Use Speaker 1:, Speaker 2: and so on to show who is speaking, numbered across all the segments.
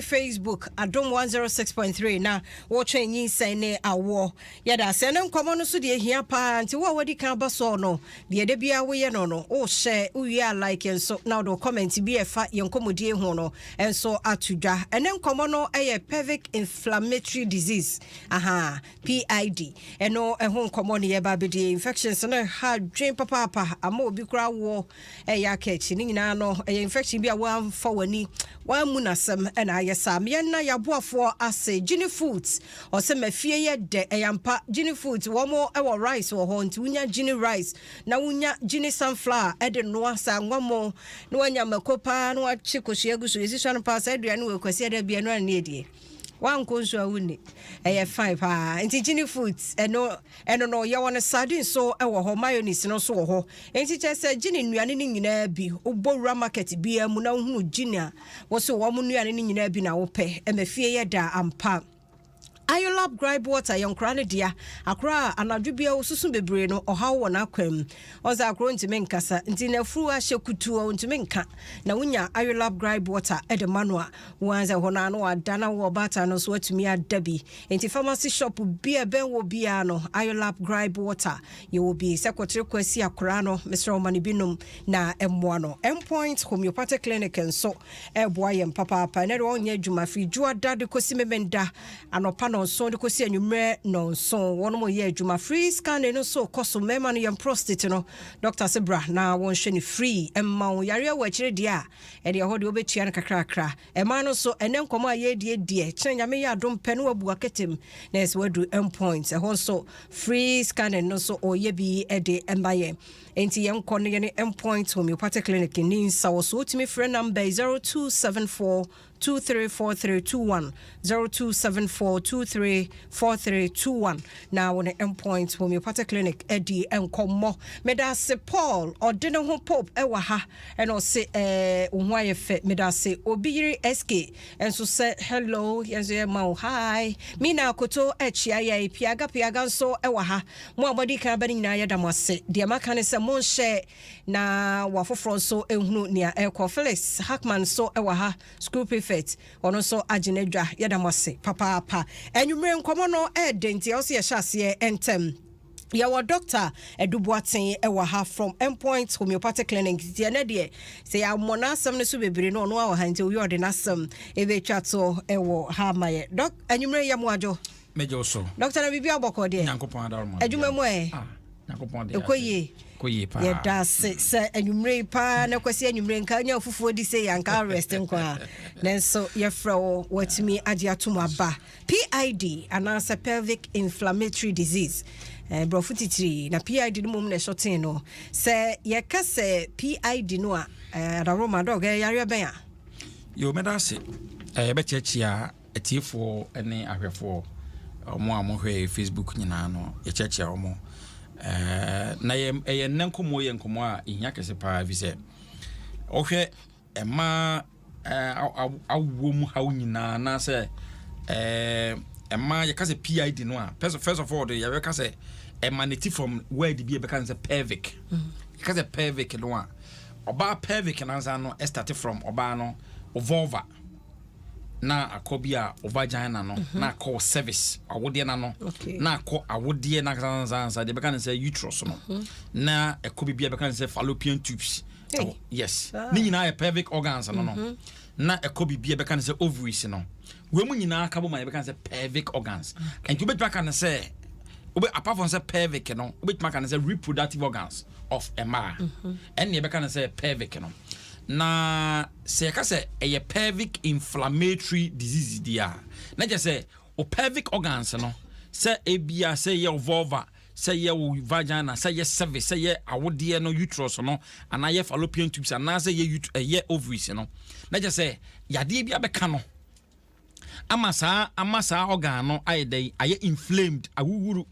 Speaker 1: Facebook Adom 106.3 na wɔtwɛn nyinsɛn ne awoɔ. Yɛda asɛ ne nkɔmmɔ no so deɛ hia paa, nti wo a wadi kan ba soɔ no deɛ, da biara woyɛ no, wohyɛ wowie a, like nso na wode comment bi ɛfa yɛn nkɔmmɔdie ho no nso ato dwa. Ɛne nkɔmmɔ no ɛyɛ pelvic inflammatory disease, aha, PID. Ɛno ɛho nkɔmmɔ no yɛba bɛdie. Infections no ha dwen papaapa ama obi koraa woɔ ɛyɛ aka akyi. Ne nyinaa no ɛyɛ infection bi a woamfa w'ani woammu n'asɛm ɛna ayɛ saa. Yɛnna yɛaboafoɔ ase. Gini Foods ɔsɛ mafie yɛ dɛ, ɛyɛ ampa. Gini Foods wɔn ɛwɔ rice wɔ hɔ, nti wonya Gini rice na wonya Gini sunflower ɛde noa saa nwamo na woanya mako paa na wakye kosua gu so yɛsi so no paa. Saa aduane wɔ Kwasi ɛdɛ bia no ane adie wankɔ nso a wonni, ɛyɛ fine paa. Nti Gini Foods ɛno no yɛwɔ no, sardine nso ɛwɔ hɔ, mayonnaise no nso wɔ hɔ. Nti kyerɛ sɛ Gini nnuane no nyinaa bi, wobɔ wura market biara mu na wohunu Gini a, wɔso wɔn nnuane no nyinaa bi na wopɛ. Ɛma fie yɛ da ampa. Ayolab Gripe Water yɛ nkora no dea. Akora a anadwo bia wosusu bebree no, ɔhaw wɔ n'akwan mu, ɔsɛ akoro ntumi nkasa, nti n'afuru ahyɛ kutuo, ntumi nka, na wonya Ayolab Gripe Water ɛde ma no a, wɔn sɛ hɔ no ano ada na wɔ ɔbaatan no nso atumi ada bi. Nti pharmacy shop bi a ɛbɛn wɔ biara no, Ayolab Gripe Water yɛwɔ bi sɛ kɔtere kɔ asi akora no. Mesrɛ ɔma no bi nom na ɛmmoa no. Endpoint Homeopathic Clinic nso ɛboa yɛn papaapa. Ɛnɛ de wɔnyɛ adwuma firi dwoada de kɔsi memenda anɔpa 7 de kɔsi anwummerɛ 7. Wɔn mo yɛ adwuma. Free scanning no nso kɔ so. Mmarima no, yɛn prostate no, doctor sɛ bra na wɔnhwɛ no free ɛma wo. Yareɛ wɔ akyire deɛ a, ɛdeɛ ɛhɔ deɛ wobɛtua no kakrakra. Ɛma no nso ɛnɛ nkɔmmɔ a yɛredie deɛ kyerɛ Nyame yɛ adom pɛ ne wabu aketem na ɛsɛ wadu Endpoint. Ɛhɔ nso free scanning no nso ɔyɛ bi de ɛma yɛn. Enti yɛnkɔ no yɛne Endpoint Homeopathic Clinic ni nsa wɔ so. Wotumi frɛ number 0274 234321, 0274 234321 na wo ne Endpoint Homeopathic Clinic adi nkɔmmɔ. Meda ase. Paul ɔde ne ho Pope ɛwɔ ha, ɛna ɔse wo ho ayɛ fɛ. Meda ase. Obi yere SK nso sɛ hello, yɛn nso yɛ ma wo hi. Mina Akoto akyia yɛ. Piaga Piaga nso ɛwɔ ha. Mo a mɔde kan ba no nyinaa, yɛda mo ase. Deɛ maka ne sɛ monhyɛ na wafoforɔ nso ehunu nea ɛrekɔ. Felix Hackman nso ɛwɔ ha, school prefect, ɔno nso agye n'adwa. Yɛda mo ase papaapa. Anwummerɛ nkɔmmɔ no ɛɛdɛ, nti ɛwɔ sɛ yɛhyɛ aseɛ ntɛm. Yɛwɔ Doctor Eduboaten ɛwɔ ha from Endpoint Homeopathic Clinic, nti ɛnɛ deɛ sɛ yɛammɔ n'asɛm no so bebree no, ɔno awɔ ha, nti owi ɔde n'asɛm ɛbɛtwa to ɛwɔ ha ama yɛ. Doc, anwummerɛ yɛ mo adwo.
Speaker 2: Mɛgye wo so.
Speaker 1: Doctor, na biribi abɔkɔ deɛ?
Speaker 2: Nyankopɔn adaroma.
Speaker 1: Adwuma mu ɛ?
Speaker 2: Ah, Nyankopɔn de.
Speaker 1: Ɛkɔ yie?
Speaker 2: Kɔ yie paa.
Speaker 1: Yɛda ase sɛ anwummerɛ yi paa na kwasi anwummerɛ nka nya fufuo di sɛ yɛanka rest nko a, nanso yɛfrɛ wo, watumi agye atom aba. PID anaasɛ pelvic inflammatory disease, borɔfo titiri na PID no mmom na ɛhyɔtee no. Sɛ yɛka sɛ PID no a, adaroma doc, ɛyɛ yareɛ bɛn a?
Speaker 2: Yo, mɛda ase. Yɛbɛkyerɛkyerɛ atiefoɔ ne ahwɛfoɔ, ɔmo a mohwɛ Facebook nyinaa no, yɛkyerɛkyerɛ ɔmo. Na ɛyɛ nnɛ nkɔmmɔ yɛ nkɔmmɔ a ɛhia kɛse paa, ɛfiri sɛ wohwɛ ɛma awoɔ mu haw nyinaa anaasɛ ɛma yɛka sɛ PID no a, first of all de yɛbɛka sɛ ɛma from word bi a yɛbɛka no sɛ pelvic. Yɛka sɛ pelvic no a, ɔbaa pelvic nansa no ɛstart from ɔbaa no vulva na akɔ bi a o vagina no na akɔ o cervix, awodeɛ na no na akɔ awodeɛ na nsa deɛ bɛka no sɛ uterus no na ɛkɔ bi a bɛka no sɛ fallopian tubes.
Speaker 1: Hey.
Speaker 2: Yes.
Speaker 1: Ah.
Speaker 2: Ne nyinaa yɛ pelvic organs no na ɛkɔ biribi a bɛka no sɛ ovaries no. Wei mu nyinaa ka bɔ ma yɛbɛka no sɛ pelvic organs. Nti wobɛtumi aka no sɛ wobɛ, apart from sɛ pelvic no, wobɛtumi aka no sɛ reproductive organs of mmaa, ɛne yɛbɛka no sɛ pelvic no. Na sɛ yɛka sɛ ɛyɛ pelvic inflammatory disease deɛ a, na kyerɛ sɛ o pelvic organs no, sɛ ebia sɛ yɛ wo vulva, sɛ yɛ wo vagina, sɛ yɛ cervix, sɛ yɛ awodeɛ no uterus no, anaa yɛ fallopian tubes, anaasɛ yɛ ɛyɛ ovaries no, na kyerɛ sɛ yadeɛ bi abɛka no ama saa organ no ayɛ dɛ ayɛ inflamed, awuwuru.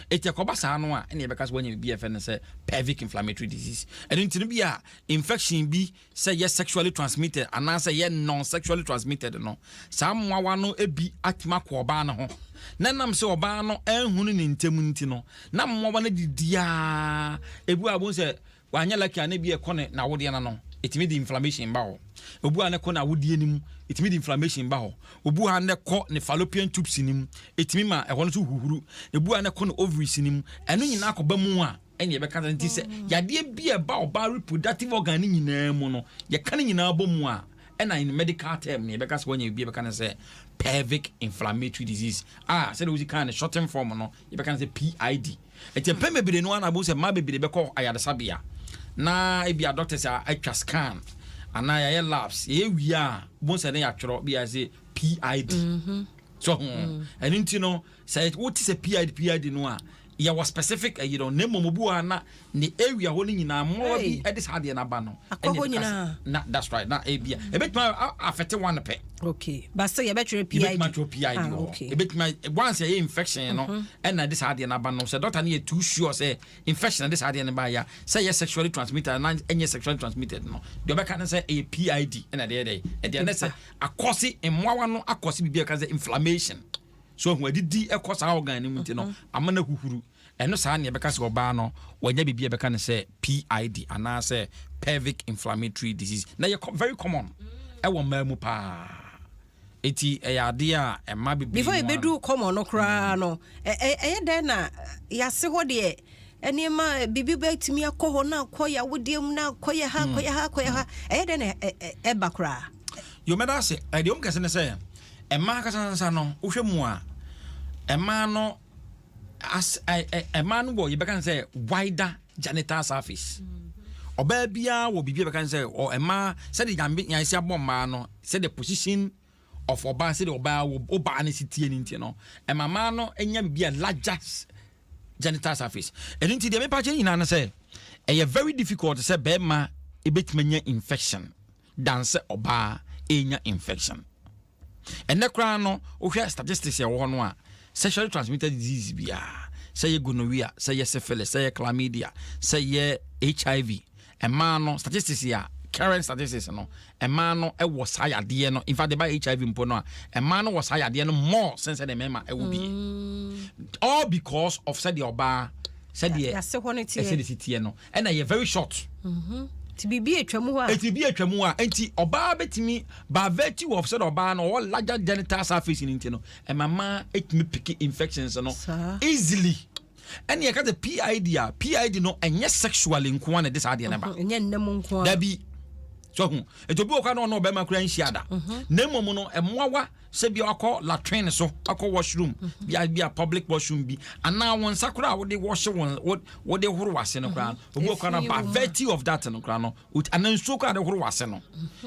Speaker 2: Eti ɛkɔba saa no a, ɛna yɛbɛka sɛ wɔanya biribi a yɛfrɛ no sɛ pelvic inflammatory disease. Ɛno nti no bi a infection bi, sɛ yɛ sexually transmitted anaasɛ yɛ non sexually transmitted no, saa mmoawa no bi atumi akɔ ɔbaa no ho, na nam sɛ ɔbaa no ɛnhunu ne ntɛm nti no, na mmoawa no didiaa ebi a wɔn sɛ wanyɛ lucky a, na bi ɛkɔ ne n'awodeɛ no. Ɛtumi de inflammation ba hɔ. Obu a ne kɔ n'awodeɛ no mu, ɛtumi de inflammation ba hɔ. Obu a ne kɔ ne fallopian tubes no mu, ɛtumi ma ɛhɔ no nso huhuru. Ebu a ne kɔ ne ovaries no mu, ɛno nyinaa kɔba mu a, ɛne yɛbɛka sɛ, nti sɛ yadeɛ bi a ɛba ɔbaa reproductive organ no nyinaa mu no, yɛka no nyinaa bɔ mu a, ɛna in medical term ne yɛbɛka sɛ wɔanya bi yɛbɛka no sɛ pelvic inflammatory disease, a sɛdeɛ wosi kan ne shorten form no, yɛbɛka no sɛ PID. Ɛnti mpɛn bebree no ana abo sɛ mmaa bebree bɛkɔ ayaresabea na ebi a doctors a atwa scan anaa yɛayɛ labs, yɛyɛ wie a, bo sɛ ne yɛatwerɛ bi a sɛ PID so ho. Ɛno nti no, sɛ wote sɛ PID, PID no a, yɛwɔ specific ayi no, na mmom obi wɔ ha na ne area hɔ no nyinaa mmoawa bi ɛde saa adeɛ no aba no.
Speaker 1: Akɔ hɔ
Speaker 2: ɛne yɛbɛka sɛ-
Speaker 1: nyinaa.
Speaker 2: Na that's right, na ebia ebɛtumi affect one pɛ.
Speaker 1: Okay, but sɛ yɛbɛtwerɛ PID.
Speaker 2: Yɛbɛtumi atwerɛ PID wɔ hɔ. Ebɛtumi, once ɛyɛ infection no ɛna ɛde saa adeɛ no aba no, sɛ doctor no yɛ too sure sɛ infection ɛde saa adeɛ no ba yɛ a, sɛ ɛyɛ sexually transmitted anaa ɛnyɛ sexually transmitted no deɛ, ɔbɛka no sɛ ɛyɛ PID ɛna ɛde yɛ dɛ ɛdeɛ ne sɛ akɔse mmoawa no akɔse biribi a ɛka sɛ inflammation so ahu adidi ɛkɔ saa organ no mu, nti no ama no ahuhuru. Ɛno saa ne yɛbɛka sɛ ɔbaa no wanya biribi a yɛbɛka no sɛ PID anaasɛ pelvic inflammatory disease, na yɛ very common ɛwɔ mmaa mu paa. Eti ɛyɛ adeɛ a ɛma bebree
Speaker 1: Before
Speaker 2: mu a-
Speaker 1: yɛbɛduru common no koraa no, ɛyɛ dɛn na yɛase hɔ deɛ, nneɛma biribi bɛtumi akɔ hɔ na akɔ yɛ awodeɛ mu na akɔ yɛ ha, akɔ yɛ ha, akɔ yɛ ha? Ɛyɛ dɛn na ɛba koraa?
Speaker 2: Yomɛda ase. Ɛdeɛ ɔm kɛse ne sɛ ɛmaa kasasasa no, wohwɛ mu a, ɛmaa no as ɛmaa no wɔ, yɛbɛka no sɛ wider genital surface. Ɔbaa biara wɔ biribi a bɛka no sɛ ɛmaa, sɛde Nyame nyansi abɔ mmaa no, sɛde position of ɔbaa, sɛde ɔbaa wɔ ɔbaa no si tie no, nti no ɛma mmaa no anya biribi a larger genital surface. Ɛno nti deɛ mepa kyɛ nyinaa no sɛ ɛyɛ very difficult sɛ bɛrima ɛbɛtumi anya infection than sɛ ɔbaa ɛnya infection. Ɛnɛ koraa no, wohwɛ statistics ɛwɔ hɔ no a, sexually transmitted disease biara, sɛ yɛ gonorrhea, sɛ yɛ syphilis, sɛ yɛ chlamydia, sɛ yɛ HIV, ɛmaa no statistics a, current statistics no, ɛmaa no ɛwɔ saa yadeɛ no. In fact, ɛba HIV mpo no a, ɛmaa no wɔ saa yadeɛ no more sen sɛ deɛ mmarima ɛwɔ bi, all because of sɛdeɛ ɔbaa sɛdeɛ
Speaker 1: yɛase hɔ no
Speaker 2: ɛsɛ
Speaker 1: teɛ.
Speaker 2: de si teɛ no, ɛna yɛ very short.
Speaker 1: Nti biribi atwa mu hɔ a.
Speaker 2: Eti bi atwa mu a, nti ɔbaa bɛtumi, by virtue of sɛdeɛ ɔbaa no ɔwɔ larger genital surface no nti no, ɛma mmaa etumi pick infections no easily. Ɛne yɛka sɛ PID a, PID no ɛnyɛ sexually nko a na ɛde saa adeɛ no ba.
Speaker 1: Ɛnyɛ nnam nko a.
Speaker 2: Dabi, so hu etu obi wɔ kwan na ɔno ɔbɛrima kura nhyia da, na mmom no ɛmoawa sɛ bi akɔ latrine so, akɔ washroom bi a public washroom bi, anaa wɔn nsa koraa a wɔde wɔhyɛ wɔn, wɔde horo wase no koraa no, obi wɔ kwan na
Speaker 1: Efi
Speaker 2: by
Speaker 1: wɔ mu a.
Speaker 2: virtue of that no koraa no, anaa nsuo koraa de horo wase no,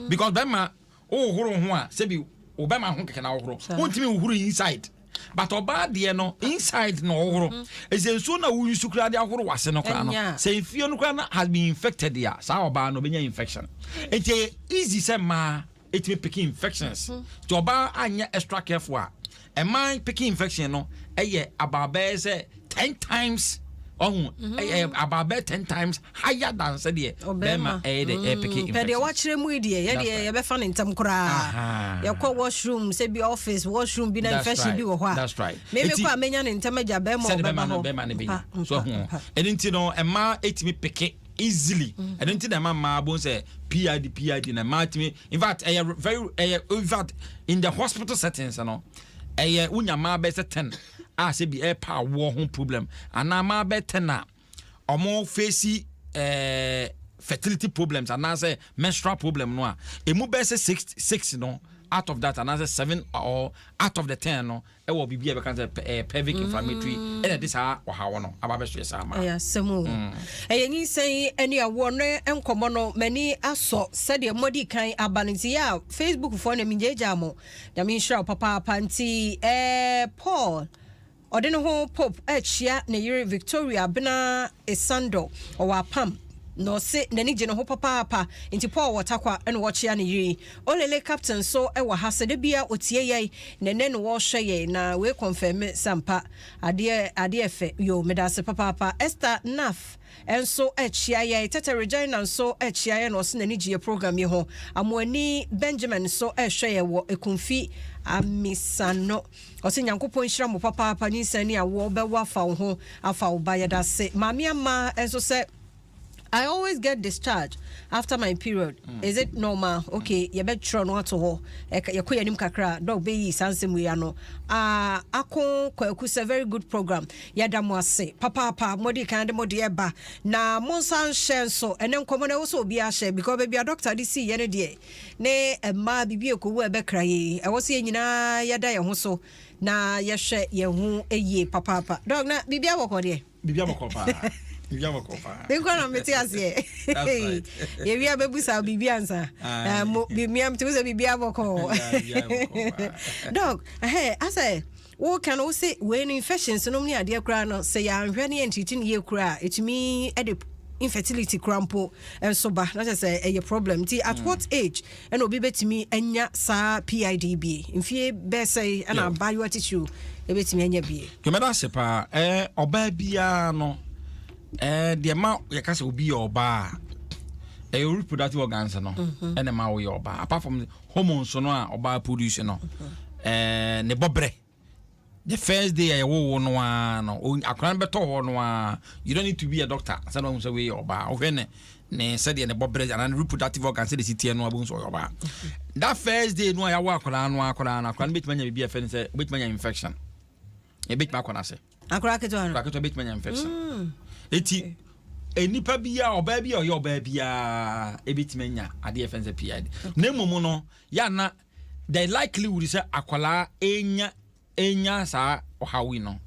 Speaker 2: because bɛrima wohoro ho a, sɛbi wo bɛrima ho kɛkɛ na wohoro, wontumi wohoro inside, but ɔbaa deɛ no, inside na ɔhoro. Ɛsɛ nsuo na woyi su koraa de ahoro wase no koraa no,
Speaker 1: Ɛnya.
Speaker 2: sɛ nsuo no koraa no has been infected a, saa ɔbaa no ɔbɛnya infection. Nti ɛyɛ easy sɛ mmaa ɛtumi pick infections. Nti ɔbaa anyɛ extra careful a, ɛmaa picking infection no ɛyɛ about bɛyɛ sɛ 10 times, ɔho ɛyɛ about bɛyɛ 10 times higher than sɛdeɛ bɛrima ɛyɛ de ɛpick
Speaker 1: pɛ deɛ
Speaker 2: infection.
Speaker 1: wakyerɛ mu yi deɛ, yɛdeɛ yɛbɛfa ne ntɛm koraa. Yɛkɔ washroom, sɛ bi office washroom bi na infection bi wɔ hɔ a,
Speaker 2: That's right.
Speaker 1: meme
Speaker 2: Enti-
Speaker 1: kɔ a, menya ne ntɛm agya bɛrima
Speaker 2: sɛde
Speaker 1: ɔbɛba
Speaker 2: bɛrima no
Speaker 1: hɔ.
Speaker 2: bɛrima no
Speaker 1: Mpa,
Speaker 2: bɛnya so
Speaker 1: mpa,
Speaker 2: ho.
Speaker 1: mpa.
Speaker 2: Ɛno nti no mmaa ɛtumi pick easily. Ɛno nti na ɛma mmaa bo sɛ PID, PID na mmaa tumi. In fact, ɛyɛ very, ɛyɛ, in fact, in the hospital settings no, ɛyɛ wonya mmaa bɛyɛ sɛ 10 a sɛ bi ɛɛpa awoɔ ho problem, anaa mmaa bɛyɛ 10 a ɔmo face fertility problems anaasɛ menstrual problem no a, emu bɛyɛ sɛ six no out of that, anaasɛ seven or out of the 10 no, ɛwɔ biribi a bɛka sɛ pelvic inflammatory, ɛna ɛde saa ɔhaw no aba bɛsoɛ saa ma.
Speaker 1: Ɛyɛ asɛm o. Ɛyɛ nyinsɛn ne awoɔ no nkɔmmɔ no, m'ani asɔ sɛdeɛ mmɔdi kan aba no. Nti yɛ a Facebook foɔ no, mengyaagyaa mo. Nyame nhyira wo papaapa. Nti Paul ɔde ne ho Pope akyia ne yere Victoria Bena Esando, ɔwɔ Apam, na ɔse n'ani gye ne ho papaapa. Nti Paul wɔ Takwa ɛna wɔkyea ne yere. Olele Captain so ɛwɔ ha sɛ da bia ɔtie yɛn, na ɛnɛ no wɔrehwɛ yɛn na wei confirm sampa adeɛ adeɛ fɛ yo. Medase papaapa. Esther Naf ɛnso akyia yɛn. Tete Regina nso akyia yɛn na ɔse n'ani gye yɛ program yi ho. Amoani Benjamin nso ɛrehwɛ yɛn wɔ Ekumfi Amisano. Ɔsɛ Nyankopɔn nhyira mo papaapa. Nyinsɛn ne awoɔ bɛwɔ afa wo ho afa wo ba. Yɛda se. Maame Ama nso sɛ I always get discharge after my period. Is it normal? Okay, yɛbɛtwerɛ no ato hɔ. Yɛkɔ yɛnim kakra. Doc bɛyi saa nsɛm wei ano. Ah, Ako Kwaku sɛ very good program. Yɛda mo ase. Papaapa, mode kan de mode ɛba. Na mo nsa nhyɛ nso. Ɛnɛ nkɔmmɔ no ɛwɔ sɛ obi ahyɛ because baabi a doctor de sii yɛ no deɛ ne mmaa biribi ɛkɔwu a ɛbɛkra yi. Ɛwɔ sɛ yɛn nyinaa yɛda yɛn ho so na yɛhwɛ yɛn ho yie papaapa. Doc, na biribi abɔkɔ deɛ?
Speaker 2: Biribi abɔkɔ paa, biribi abɔkɔ paa.
Speaker 1: Me nkwa na mete aseɛ.
Speaker 2: That's right.
Speaker 1: Yɛwia bɛbu saa biribi ansa. Mia mte wo sɛ biribi abɔkɔ.
Speaker 2: Yeah, biribi abɔkɔ paa.
Speaker 1: Doc, ɛhɛ asɛ woka no, wo se wei no infections nom ne adeɛ koraa no, sɛ yɛanhwɛ ne yɛntriti no yie koraa a, ɛtumi de infertility koraa mpo nso ba, na kyerɛ sɛ ɛyɛ problem. Nti at what age ɛna obi bɛtumi anya saa PID bi? Mfie bɛɛ sɛ ɛna abayewa titiriw ɛbɛtumi anya bie?
Speaker 2: Yɛmɛda ase paa. Ɔbaa biara no, deɛ ma yɛka sɛ obi yɛ ɔbaa a, ɛyɛ reproductive organs no ɛna ma woyɛ ɔbaa. Apart from hormones no a ɔbaa produce no, ne bɔberɛ, the first day a yɛwowo no ara no, akwadaa no bɛtɔ hɔ no ara, you don't need to be a doctor sɛ na ɔhu sɛ wei yɛ ɔbaa. Wohwɛ ne sɛdeɛ ne bɔberɛ anaa ne reproductive organ sɛdeɛ si teɛ no, abɛhu sɛ ɔyɛ ɔbaa. That first day no a yɛawo akwadaa no, akwadaa no bɛtumi anya biribi a ɛfɛ no sɛ wobɛtumi anya infection, ɛbɛtumi akɔ n'ase.
Speaker 1: Akora ketewa no?
Speaker 2: Akwadaa ketewa bɛtumi anya infection. Eti nipa biara, ɔbaa bi a ɔyɛ ɔbaa biara ebɛtumi anya adeɛ yɛfɛ no sɛ PID. Na mmom no, yɛana the likelihood sɛ akwadaa enya saa ɔhaw yi no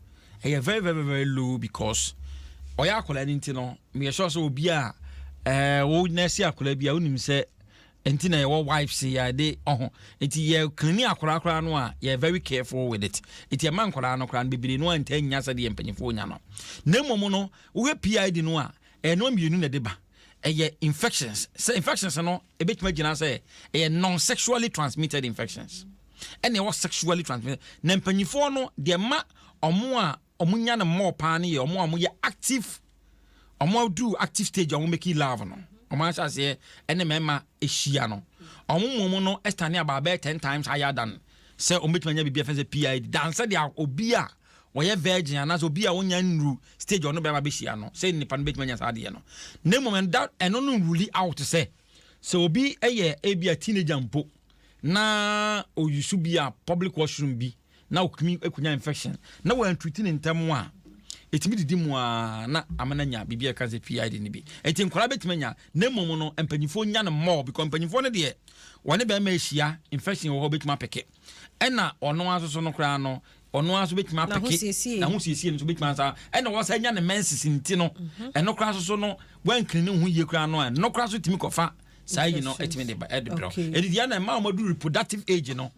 Speaker 2: ɛyɛ very, very, very low because ɔyɛ akwadaa no. Nti no meyɛ sure sɛ obi a wo nɛɛse akwadaa bi a wonim sɛ nti na yɛwɔ wipes yɛde ɔho, nti yɛ clean akwadaa koraa no a, yɛ very careful with it. Nti ɛma nkwadaa no koraa no bebree no a nta nya sɛdeɛ mpanyinfoɔ nya no. Na mmom no, wohwɛ PID no a, ɛno mmienu na ɛde ba. Ɛyɛ infections, sɛ infections no ebɛtumi agyina sɛ ɛyɛ non-sexually transmitted infections ɛna ɛwɔ sexually transmitted. Na mpanyinfoɔ no deɛ, ma ɔmo a ɔmo nya no mmɔɔ paa no yɛ ɔmo a ɔmo yɛ active, ɔmo adu active stage a ɔmo making love no, ɔmo ahyɛ aseɛ ɛne mmarima ahyia no. Ɔmo mmom no ɛstane about bɛyɛ 10 times higher than sɛ ɔmo bɛtumi anya biribi a ɛfɛ sɛ PID dan sɛdeɛ obi a wɔyɛ virgin anaasɛ obi a wonya nnuru stage a ɔno bɛrima bɛhyia no sɛ nipa no bɛtumi anya saa adeɛ no. Na mmom ɛnda ɛno no rule out sɛ obi yɛ ebi a teenager mpo na oyusu bi a public washroom bi na okumi ekunya infection na wɔntreat ne ntɛm a, ɛtumi didi mu a na amana nya biribi a ɛka sɛ PID no bi. Ɛnti nkwadaa bɛtumi anya, na mmom no mpanyinfoɔ nya no more because mpanyinfoɔ no deɛ, wɔne bɛrima ahyia, infection wɔ hɔ, bɛtumi apick. Ɛna ɔno aso so no koraa no, ɔno aso bɛtumi apick. Na ho siesie no so bɛtumi asa ɛna wɔsɛ nya ne menses. Nti no ɛno koraa so so no, wɔnclean ne ho yie koraa no a, ɛno koraa so tumi kɔfa saa yi no, ɛtumi de ba ɛde brɛ. Ɛdidi ɛna ɛma wɔn adu reproductive age no,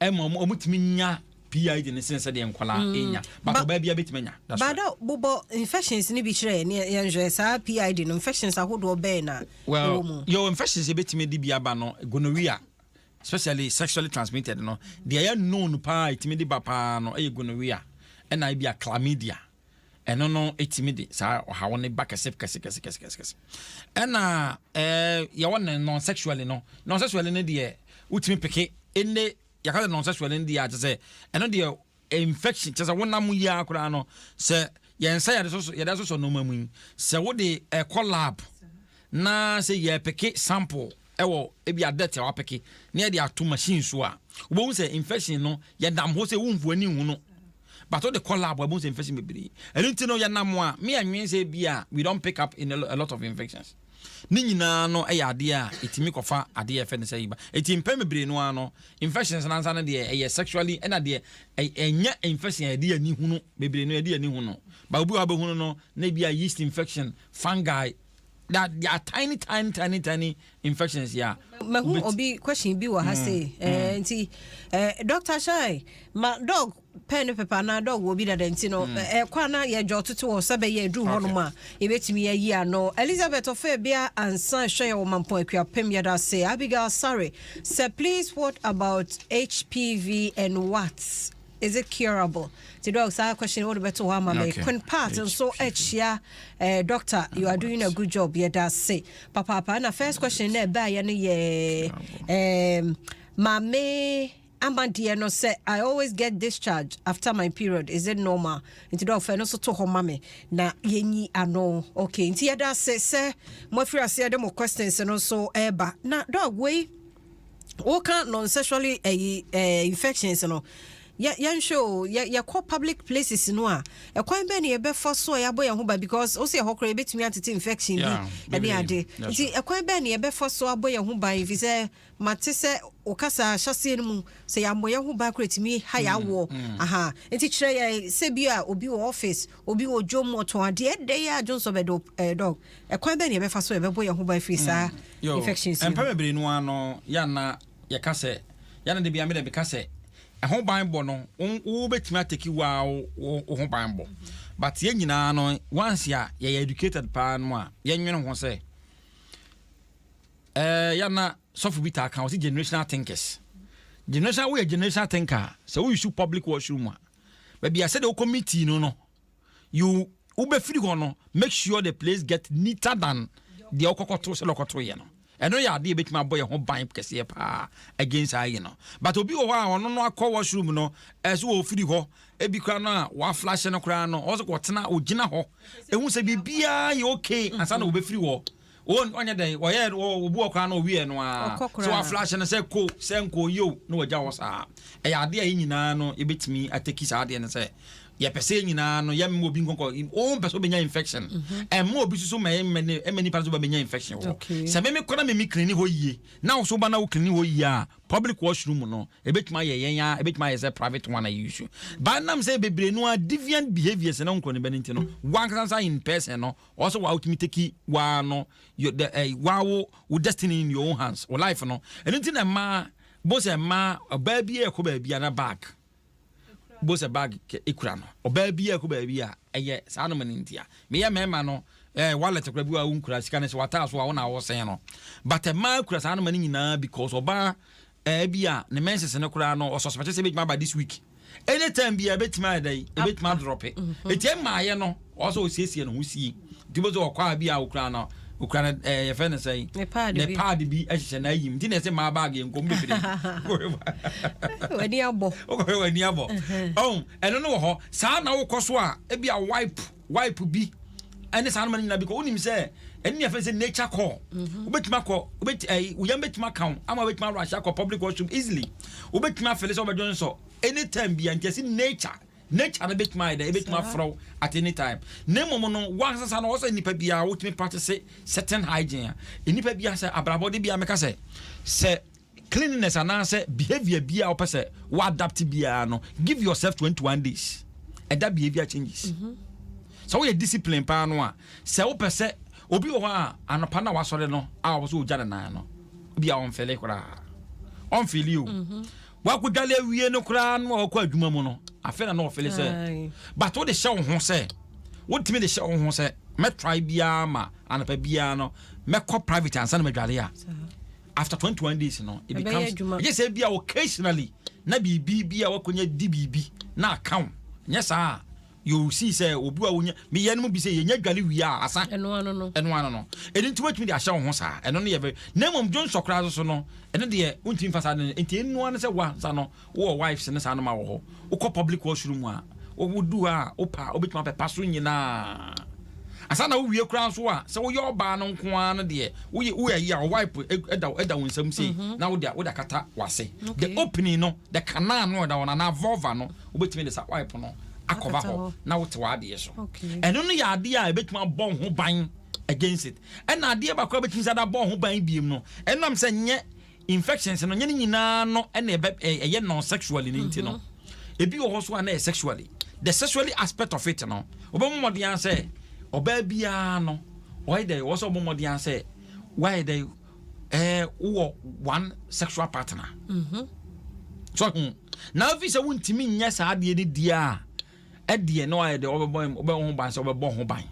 Speaker 2: ɛma wɔn tumi nya PID ne sen sɛdeɛ nkwadaa ɛnya, but ɔbaa bi abɛtumi anya.
Speaker 1: Baada bobɔ infections ni bi kyerɛ ne yɛnhwɛ saa PID no, infections ahodoɔ bɛɛ na
Speaker 2: Well, your infections ebɛtumi de bi aba no, gonorrhea, especially sexually transmitted no deɛ, ɛyɛ known paa ɛtumi de ba paa no ɛyɛ gonorrhea, ɛna ebi a chlamydia. Ɛno no ɛtumi de saa ɔhaw ne ba kɛse kɛse kɛse kɛse kɛse kɛse. Ɛna yɛwɔ ne non sexually no. Non sexually no deɛ, wotumi pick ɛne yɛka sɛ non sexually no deɛ akyɛ sɛ ɛno deɛ infection kyɛ sɛ wonam yi ara koraa no, sɛ yɛn nsa yɛde asosɔ nneɛma mu yi, sɛ wode ɛkɔ lab na sɛ yɛpick sample ɛwɔ ebi a dirt a wapick na yɛde ato machine so a, wobɛhu sɛ infection no yɛdam hɔ sɛ womfu ani hu no, but wode kɔ lab, wobɛhu sɛ infection bebree. Ɛno nti no yɛnam a me anwen sɛ bi a we don't pick up in a lot of infections. Ne nyinaa no ɛyɛ adeɛ a ɛtumi kɔfa adeɛ a ɛfɛ no sɛ yiba. Ɛti mpɛn bebree no ara no, infections nansa no deɛ ɛyɛ sexually, ɛna deɛ ɛnyɛ infection a yɛde ani hunu bebree no, yɛde ani hunu, but obi a wabɛhunu no na ebi a yeast infection, fungi, that they are tiny, tiny, tiny, tiny infections ya.
Speaker 1: Mahu obi question bi wɔ ha sei. Nti Dr. Shai ma doc pen ne paper na doc wɔ bi dada, nti no ɛkɔ a na yɛdwa ɔtoto wɔ sɛ bɛyɛ aduru hɔnom a yɛbɛtumi ayi ano. Elizabeth Ɔfɛ bia ansa hwɛ yɛ wɔ Mampɔn Akuapem, yɛda ase. Abigail Sare sɛ, "Please, what about HPV and what is it curable?" Nti doc, saa question wode bɛto hɔ ama me. Queen Part nso akyia doctor, "You are doing a good job." Yɛda ase papaapa. Na first question na ɛbaeɛ no yɛ maame. Ama deɛ no sɛ, "I always get discharge after my period, is it normal?" Nti dɛ ɔfɛ no nso to hɔ ma me na yɛnyi ano. Okay, nti yɛda ase sɛ moafiri aseɛ de mo questions no nso ɛreba. Na doc, wei woka non-sexually ɛyi infections no, yɛnhwɛ o, yɛkɔ public places no a, ɛkwan bɛn ne yɛbɛfa so a yɛabɔ yɛn ho ba? Because wo sɛ ɛhɔ koraa yɛbɛtumi atete infection bi ɛne ade. Nti ɛkwan bɛn ne yɛbɛfa so abɔ yɛn ho ban? Fi sɛ mate sɛ wo kasa ahyɛseɛ no mu sɛ yɛammɔ yɛn ho ban koraa, ɛtumi ha yɛawoɔ aha. Nti kyerɛ yɛ sɛ bi a obi wɔ office, obi wɔ dwom, ɔtɔn adeɛ, ɛdɛ yɛ adwonsɔ bɛdɔ doc, ɛkwan bɛn ne yɛbɛfa so yɛbɛbɔ yɛn ho ban firi saa infections yi?
Speaker 2: Mpɛ bebree no ara no, yɛana yɛka sɛ yɛna de bia mede meka sɛ ɛho ban bɔ no, wobɛtumi atake waa wo ho ban bɔ, but yɛn nyinaa no, once a yɛyɛ educated paa no a, yɛnwene ho sɛ yɛna sɔfo bi taa ka wɔ sɛ generational thinkers, generational, woyɛ generational thinker sɛ woyi public washroom a, baabi a sɛdeɛ wokɔ meeting no, you wobɛfiri hɔ no, make sure the place get neater than deɛ wokɔkɔto sɛ lɔkɔto yɛ no. Ɛno yɛ adeɛ bɛtumi abɔ yɛn ho ban kɛseɛ paa against ayi no. But obi wɔ hɔ a ɔno no akɔ washroom no, ɛso wɔ ofiri hɔ, ebi koraa no a waflush no koraa no, ɔsɛ kɔtena ogyina hɔ ehu sɛ biribiara yɛ okay ansa na obɛfiri hɔ. Ɔnyɛ dɛn ɔyɛ obi wɔ koraa no, owie no a sɛ waflush no sɛ ko sɛ nko yo na wagya hɔ saa. Ɛyɛ adeɛ a yɛn nyinaa no yɛbɛtumi atake saa adeɛ no sɛ yɛpɛ sɛ nyinaa no yɛmma obi nkɔnkɔ wɔn mpɛ sɛ obɛnya infection, ɛmma obi soso ma ɛmɛ nipa so bɛnya infection hɔ. Sɛ mɛmi kɔ na mɛmi clean hɔ yie na woso ba na wo clean hɔ yie a, public washroom no ebɛtumi ayɛ yɛn a ebɛtumi ayɛ sɛ private one a yi so ba nam sɛ bebree no a deviant behaviours na nkɔ ne bɛ ne ti no, wankasa nsa in person no, ɔsɛ wa wotumi take waa no your the waa wo destiny in your own hands, wo life no. Ɛno ti na mmaa bo sɛ mmaa, ɔbaa bi a ɛkɔ baabi a na bag bo sɛ bag ekura no, ɔbaa bi a ɛkɔ baabi a ɛyɛ saa no ma ne ntia. Meyɛ mmarima no, wallet kora bi wa wonkura sika no sɛ wataa so a wona wɔsɛn no, but mmaa kura saa no ma no nyinaa because ɔbaa bi a ne menses no koraa no, ɔsuspect sɛ ebɛtumi aba this week, anytime bi a ebɛtumi ayɛ dɛ ebɛtumi adrop. Eti mmaayɛ no, ɔsɛ osiesie ne ho sie, nti bó sɛ ɔkɔ a bi a okura no, okura no, yɛfɛ no sɛn?
Speaker 1: Ne pad.
Speaker 2: Ne pad bi ɛhyehyɛ n'ayim, nti na ɛsɛ mmaa bag yɛ nkɔm bebree.
Speaker 1: W'ani abɔ.
Speaker 2: Wokɔhwɛ w'ani abɔ ɔn. Ɛno no wɔ hɔ saa na wokɔ so a, ebi a wipe bi ɛne saa no ma no nyinaa bi kɔ. Wonim sɛ ɛne yɛfɛ sɛ nature call, wobɛtumi akɔ, wobɛti woyam bɛtumi aka wo ama wobɛtumi arush akɔ public washroom easily, wobɛtumi afeel sɛ wobɛdwo nsɔ anytime bia. Nti ɛsi nature no bɛtumi ayɛ dɛ ɛbɛtumi afrɛ wo at any time. Na mmom no, wankasa no, wɔsɛ nipa biara wotumi practice certain hygiene a nipa biara sɛ abrabɔde biara meka sɛ cleanliness anaasɛ behaviour biara wopɛ sɛ wo adapt biara no, give yourself 21 days, ɛda behaviour changes. Sɛ woyɛ discipline paa no a, sɛ wopɛ sɛ obi wɔ hɔ a anɔpa no a wasɔre no a wɔwɔ sɛ ɔgya ne nan no bi a, ɔmfeel koraa, ɔmfeel o. Wakɔdwale awie no koraa no a wɔkɔ adwuma mu no, afei na ɔfeel sɛ. But wode hyɛ wo ho sɛ wotumi de hyɛ wo ho sɛ mɛtry biara ma anɔpa biara no mɛkɔ private ansa na madwale a, after 21 days no it becomes ɛgye sɛ bia occasionally na biribi bi a wakɔnya di biribi na aka wo. Nyɛ saa, you see sɛ obi a wonya meyɛ no mu bi sɛ yɛnya dwale wie a asa.
Speaker 1: Ɛno ano no.
Speaker 2: Ɛno ano no. Ɛno nti woatumi de ahyɛ wo ho saa. Ɛno no yɛ very, na mmom dwonsɔ koraa so no, ɛno deɛ wontumi fa saa no. Nti ɛnoa no sɛ woansa no wowɔ wipes ne saa no ma wɔ hɔ, wokɔ public washroom a, wodu hɔ a, wopa wobɛtumi apɛpa so nyinaa asa na wowie koraa nso a, sɛ woyɛ ɔbaa no nko ara no deɛ, woyɛ yi a, wipe ɛda wo nsam sei na wode akata wase, the opening no, the canal no ɛda hɔ no anaa vulva no, wobɛtumi de sa wipe no akɔba hɔ na wote w'adeɛ so. Ɛno no yɛ adeɛ a ɛbɛtumi abɔ wo ho ban against it. Ɛna adeɛ baako a bɛtumi sɛ ada bɔ wo ho ban biem no, ɛnam sɛ nyɛ infections no nyɛ ne nyinaa no ɛna ɛbɛ ɛyɛ non sexually ne nti no, ebi wɔ hɔ so a na ɛyɛ sexually. The sexually aspect of it no, wɔbɛbɔ mmɔden sɛ ɔbaa biara no ɔyɛ dɛ wɔ sɛ ɔbɔ mmɔden sɛ wayɛ dɛ wowɔ one sexual partner so ho na afi sɛ wontumi nyɛ saa adeɛ no die a, ɛdeɛ na wayɛ dɛ ɔbɛbɔ ɔbɛbɔ ho ban sɛ ɔbɛbɔ ho ban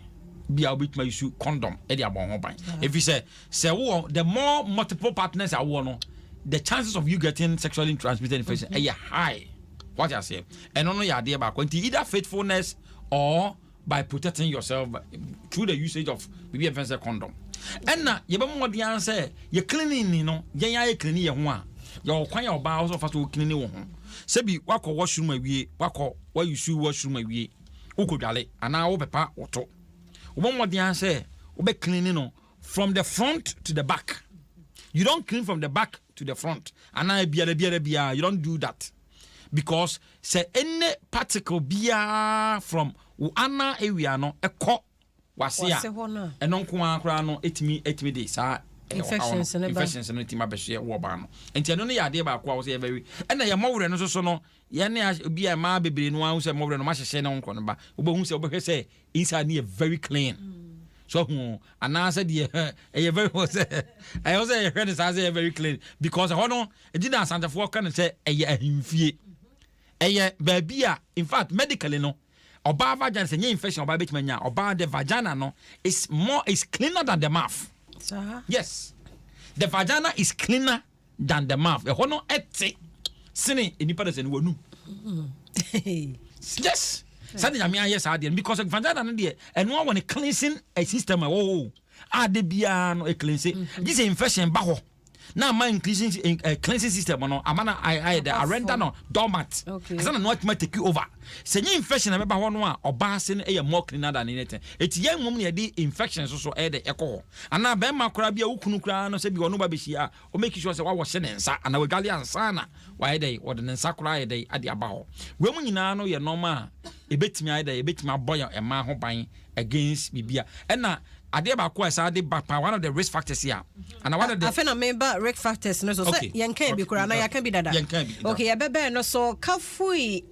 Speaker 2: bia wobɛtumi ayi su condom ɛde abɔ ho ban, ɛfiri sɛ wowɔ the more multiple partners a wowɔ no, the chances of you getting sexually transmitted infection ɛyɛ high. Wate aseɛ? Ɛno no yɛ adeɛ baako. Nti either faithfulness or by protecting yourself through the usage of biribi a yɛfrɛ sɛ condom. Ɛna yɛbɛma mmɔden ara sɛ yɛ cleaning no, yɛn ayɛ cleaning yɛn ho a. Yɛwɔ kwan a ɔbaa wɔsɔ fa so clean wo ho. Sɛbi, wakɔ washroom awie, wakɔ wayusu washroom awie, wokɔ dwale anaa wopɛpa woto, wobɔ mmɔden sɛ wobɛ clean no from the front to the back. You don't clean from the back to the front anaa biara biara biara. You don't do that because sɛ any particle biara from wo anal area no ɛkɔ wase a,
Speaker 1: Wase hɔ no a.
Speaker 2: Ɛno nko ara koraa no ɛtumi de saa
Speaker 1: infections
Speaker 2: ɔhaw
Speaker 1: no ba.
Speaker 2: Infections no ɛtumi abɛhyeɛ wɔ ɔbaa no. Nti ɛno no yɛ adeɛ baako a wɔsɛ yɛ very, ɛna yɛ mmɔwerɛ no nso so no, yɛne obi a mmaa bebree no ahu sɛ mmɔwerɛ no mahyehyɛ ne ho nkɔ no ba, wobɛhu sɛ wobɛhwɛ sɛ inside no yɛ very clean so hu anaasɛ deɛ ɛyɛ very sɛ ɛyɛ sɛ yɛhwɛ no saa sɛ ɛyɛ very clean because ɛhɔ no ɛgyi na Asantefoɔ ka no sɛ ɛyɛ ahemfie, ɛyɛ baabi a in fact medically no, ɔbaa vagina, sɛ nyɛ infection ɔbaa bɛtumi anya, ɔbaa the vagina no is cleaner than the mouth.
Speaker 1: Saa?
Speaker 2: Yes, the vagina is cleaner than the mouth. Ɛhɔ no ɛte sene nipa de sɛ no wanum. Yes, sɛde Nyame ayɛ saa deɛ no because vagina no deɛ, ɛno awɔ ne cleansing system a ɛwɔ hɔ o, a de biara no ɛcleanse gye sɛ infection ba hɔ na ama cleansing system no ama na ayɛ dɛ arender no dormant ɛsɛ na no atumi take over. Sɛ nye infection na ɛbɛba hɔ no a, ɔbaa se no ɛyɛ more cleaner than anything. Eti yɛn mmom na yɛde infection nso so ɛyɛ dɛ ɛkɔ hɔ anaa bɛrima koraa bi a wokunu koraa no, sɛ bi ɔno ba bɛhyia a, ɔmake sure sɛ wawɔhyɛ ne nsa anaa wadwale ansa na wayɛ dɛ wɔde ne nsa koraa ayɛ dɛ ade aba hɔ. Wei mu nyinaa no yɛ nɔɔma a ɛbɛtumi ayɛ dɛ ɛbɛtumi abɔ yɛn mmaa ho ban against biribi a ɛna adeɛ baako a ɛsan de ba pa, one of the risk factors here and one of the
Speaker 1: Afei na meba risk factors no so sɛ yɛnka bi koraa na yɛaka bi dada.
Speaker 2: Yɛnka bi.
Speaker 1: Okay, yɛbɛbɛn no so. Kafui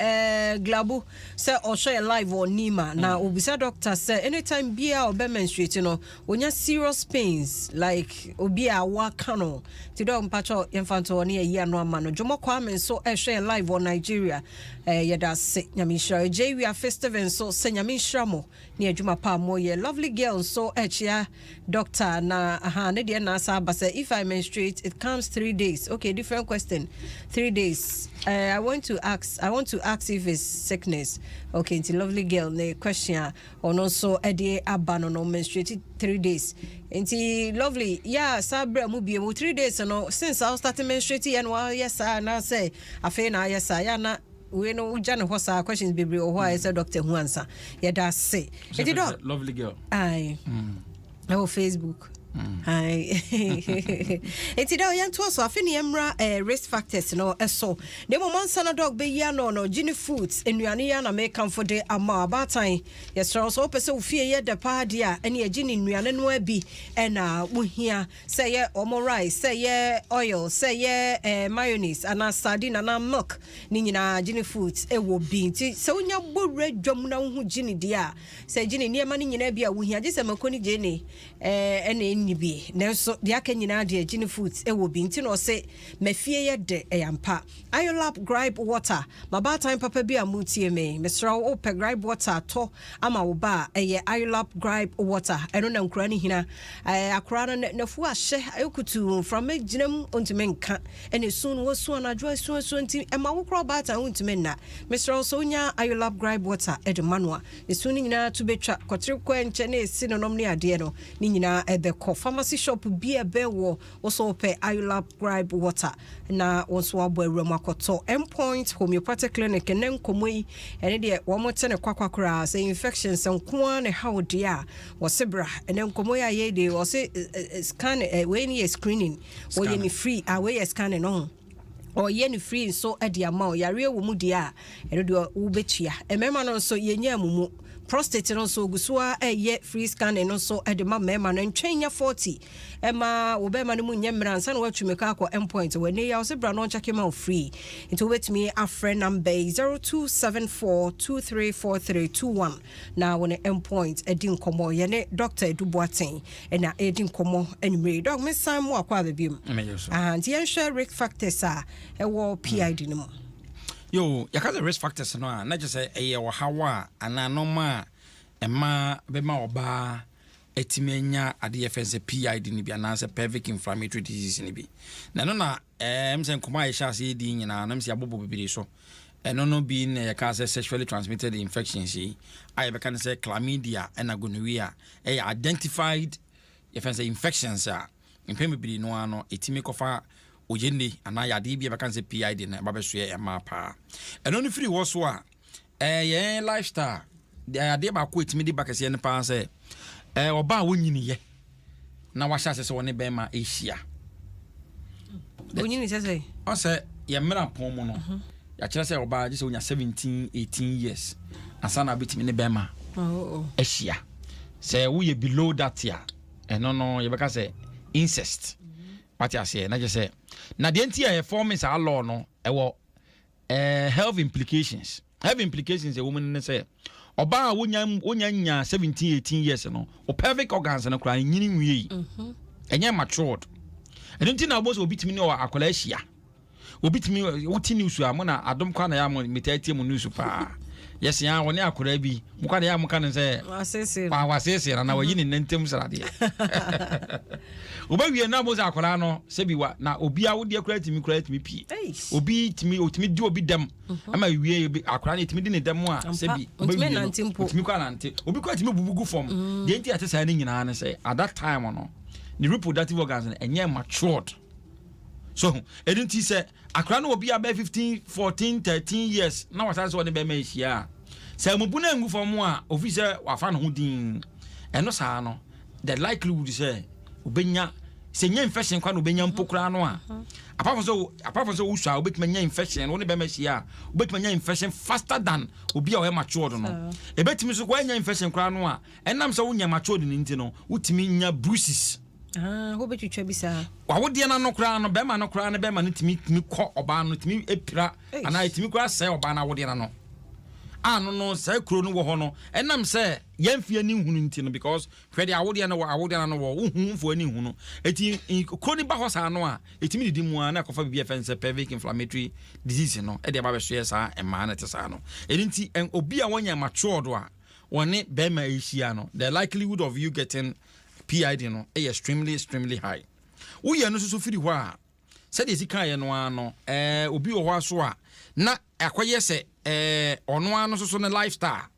Speaker 1: Glabu sɛ ɔhwɛ yɛ live wɔ Nima na obisa doctor sɛ anytime bia ɔbɛ menstruate no, onya serious pains like obi a waka no. Nti dɛ mpakyɛ yɛmfa nto hɔ ne yɛyi ano ama no. Dwomɔ Kwame nso ɛhwɛ yɛ live wɔ Nigeria. Yɛda ase, Nyame nhyira. Gye Wia Festival nso sɛ Nyame nhyira mo ne adwuma pa a moyɛ. Lovely Girl nso ɛkyia doctor na aha ne deɛ na asa aba sɛ if I menstruate, it comes 3 days. Okay, different question. 3 days. I want to ask if it's sickness. Okay, nti Lovely Girl ne question a ɔno nso ɛde aba no, menstruate 3 days. Nti Lovely, yɛ saa berɛ mu bie mu 3 days no since I start menstruate yɛ no, wayɛ saa anaasɛ afei na ayɛ saa? Yɛ ana wei no wogya ne hɔ saa? Questions bebree wɔ hɔ a ɛsɛ doctor hu ansa. Yɛda ase. Nti doc
Speaker 2: Lovely Girl.
Speaker 1: Aye. Ɛwɔ Facebook. Aye. Nti dɛ yɛntoa so afe ne yɛmmra risk factors no ɛso, na mmom ansa na doc bɛyi ano no, Gini Foods nnuane yi ana mekamfo de ama wo. Abaatan, yɛsrɛ wo sɛ wopɛ sɛ wo fie yɛ dɛ paa deɛ a, ɛne agye ne nnuane no bi ɛna wohia, sɛ yɛ ɔmo rice, sɛ yɛ oil, sɛ yɛ mayonnaise anaa sardine anaa milk ne nyinaa, Gini Foods ɛwɔ bi. Nti sɛ wonya bɔwura dwam na wohu Gini deɛ a, sɛ Gini nneɛma no nyinaa bi a wohia, gye sɛ mako ne gyeene ɛna ɛnni bi, nanso deɛ aka nyinaa deɛ, Gini Foods ɛwɔ bi. Nti na ɔse mafie yɛ dɛ, ɛyɛ ampa. Ayolab Gripe Water, mabaatan papa bi a motie me, mesrɛ wo, wopɛ gripe water atɔ ama wo ba a, ɛyɛ Ayolab Gripe Water. Ɛno na nkura no hina akora no nafu ahyɛ ayɛ kutuu, mframa gyina mu ɔntumi nka, ɛna esu no wɔsu anadwo asu asu, nti ɛma wo korɔ ɔbaatan wontumi nna. Mesrɛ wo sɛ wonya Ayolab Gripe Water ɛde ma no a, esu no nyinaa to bɛtwa kɔtere kɔ nkyɛn na esi no nom ne adeɛ no ne nyinaa ɛbɛkɔ. Pharmacy shop bi a ɛbɛn wɔ wɔso wopɛ Ayolab Gripe Water na wɔn nso abɔ awura mu akɔtɔ. Endpoint Homeopathic Clinic, ne nkɔmmɔ yi ɛne deɛ wɔn te ne kwakwa koraa sɛ infections nko ara ne haw deɛ a, wɔse bra. Ɛnɛ nkɔmmɔ yi a yɛ de wɔse scan wei ne yɛ screening, wɔyɛ ne free a, wei yɛ scanning no ho, ɔyɛ no free nso de ama wo. Yareɛ wɔ mu deɛ a, ɛno deɛ wobɛtua. Mmarima no nso yɛnyɛ mu mu prostate no nso ogu so a ɛyɛ free scanning no nso de ma mmarima no. Ntwɛn nya 40 ɛma wo bɛrima no mu nyɛ mmerɛ ansa na woatumi ka akɔ Endpoint. Wɔ ɛnɛ yi a, wo sɛ bra no ɔnkyɛke ma wo free. Nti wobɛtumi afrɛ number yi, 0274234321, na wo ne Endpoint adi nkɔmmɔ. Yɛne Dr Edu Boateng ɛna ɛdi nkɔmmɔ anwummere. Doc, mesan mu akɔ aba biom.
Speaker 2: Mɛyɛ so.
Speaker 1: Ah, nti yɛnhwɛ risk factors a ɛwɔ PID no mu.
Speaker 2: Yo, yɛka sɛ risk factors no a, na kyerɛ sɛ ɛyɛ ɔhaw a anaa nɔɔma a ɛma bɛma ɔbaa atumi anya adeɛ yɛfrɛ sɛ PID no bi anaasɛ pelvic inflammatory disease no bi. Na ɛno na sɛ nkɔmmɔ a yɛhyɛ ase yɛdi nyinaa no m sɛ yɛabobɔ bebree so. Ɛno no bi na yɛka sɛ sexually transmitted infections yi a yɛbɛka no sɛ chlamydia ɛna gonorrhea, ɛyɛ identified yɛfrɛ sɛ infections a mpɛn bebree no ara no ɛtumi kɔfa. Oyenne anaa yadeɛ bi a bɛka sɛ PID no ɛba bɛsoɛ mmaa paa. Ɛno no firi hɔ so a, ɛyɛ yɛn lifestyle. Adeɛ baako a ɛtumi de ba kɛseɛ no paa sɛ ɔbaa a wɔnyiniyɛ na wahyɛ ase sɛ ɔne bɛrima ɛhyia.
Speaker 1: Onyini sɛ?
Speaker 2: Ɔsɛ yɛn mmerɛ pɔn mu no, yɛakyerɛ sɛ ɔbaa gye sɛ wonya 17, 18 years ansa na wobɛtumi ne bɛrima ahyia. Sɛ woyɛ below that a, ɛno no yɛbɛka sɛ incest. Wate aseɛ? Na kyerɛ sɛ na deɛ nti a yɛfɔme saa law no, ɛwɔ health implications. Health implications ɛwɔ mu ne sɛ ɔbaa a wonya nya 17, 18 years no, o pelvic organs no koraa nyini nwie yi, ɛnyɛ matured. Ɛno nti na wobɔ sɛ obi tumi ne akwadaa ahyia, obi tumi wote news a mo na adom kwa na yɛ mo metaa tie mo news paa. Yɛsia wɔne akwadaa bi mo kwa na yɛ mo ka no sɛ waseesee na wayi ne nantam sradeɛ. Wobɛwie na mo sɛ akwadaa no sɛbi wa na obi a wodeɛ koraa tumi pie, obi tumi otumi di obi dɛm ama wie akwadaa no etumi di ne dɛm a, sɛbi wobɛwie no otumi kɔ anante, obi kɔ etumi bubu gu fam. Deɛ nti a ɛte saa ne nyinaa ne sɛ at that time no, ne reproductive organs no ɛnyɛ matured. So ɛno nti sɛ akwadaa no obi abɛɛ 15, 14, 13 years na wasan sɛ ɔne bɛrima ahyia a, sɛ amubu no angu fam a, ofi sɛ wafa ne ho din. Ɛno saa no, the likelihood sɛ obɛnya, sɛ nya infection kwa na obɛnya mpo koraa no a, apart from sɛ wosua a, wobɛtumi anya infection. Wo ne bɛrima ahyia a, wobɛtumi anya infection faster than obi a ɔyɛ matured no. Ɛbɛtumi so woanya infection koraa no a, ɛnam sɛ wonya matured no nti no, wotumi nya bruises.
Speaker 1: Wobɛtwitwa bi saa.
Speaker 2: Wawodeɛ no ano koraa no, bɛrima no koraa no, bɛrima no tumi kɔ ɔbaa no, tumi epira anaa ɛtumi koraa sɛe ɔbaa no awodeɛ no ano a no saa kuro no wɔ hɔ no, ɛnam sɛ yɛmfi ani nhunu nti no, because hwɛ deɛ awodeɛ no wɔ, awodeɛ no wɔ, wohu mfo ani nhunu, eti kuro no ba hɔ saa no a, ɛtumi didi mu a, na ɛkɔfa biribi a ɛfɛn sɛ pelvic inflammatory disease no ɛde aba bɛsoɛ saa mmaa no te saa no. Ɛno nti obi a wɔnyɛ matured a wɔne bɛrima ahyia no, the likelihood of you getting PID no ɛyɛ extremely, extremely high. Woyɛ no nso so firi hɔ a, sɛdeɛ esi kaeɛ no ara no, obi wɔ hɔ aso a na akɔyɛ sɛ ɔno ara no nso so ne lifestyle,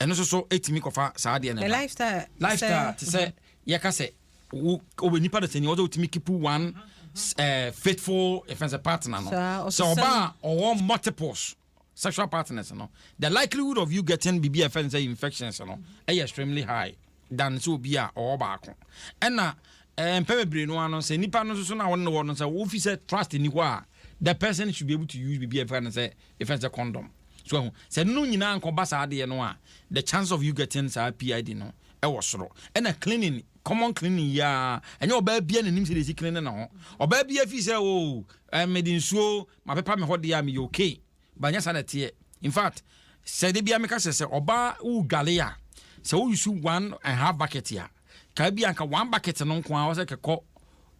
Speaker 2: ɛno nso so etumi kɔfa saa adeɛ no.
Speaker 1: Lifestyle?
Speaker 2: Lifestyle te sɛ yɛka sɛ wo wo nipa de sɛ ni ɔsɛ otumi keep one faithful ɛfɛn sɛ partner no, sɛ ɔbaa ɔwɔ multiples sexual partners no, the likelihood of you getting bibi ɛfɛn sɛ infections no ɛyɛ extremely high than sɛ obi a ɔwɔ baako. Ɛna mpɛ bebree no ano sɛ nipa no nso so na wɔne no wɔ no, sɛ wofi sɛ trust ni hɔ a, the person should be able to use bibi ɛfɛn sɛ condom. So ɛho sɛ no nyinaa nkɔba saa adeɛ no a, the chance of you getting saa PID no ɛwɔ soro. Ɛna cleaning, common cleaning yaa, ɛnyɛ ɔbaa bia n'anim sɛ de esi cleaning ne ho. Ɔbaa bia fi sɛ o mede nsuo mapepa me hɔ deɛ a, meyɛ okay, but nyɛ saa na ɛteɛ. In fact, sɛ de bia meka sɛ ɔbaa wodwale a, sɛ wo use 1.5 bucket a, ka bi anka one bucket no nko a wɔsɛ kɛkɔ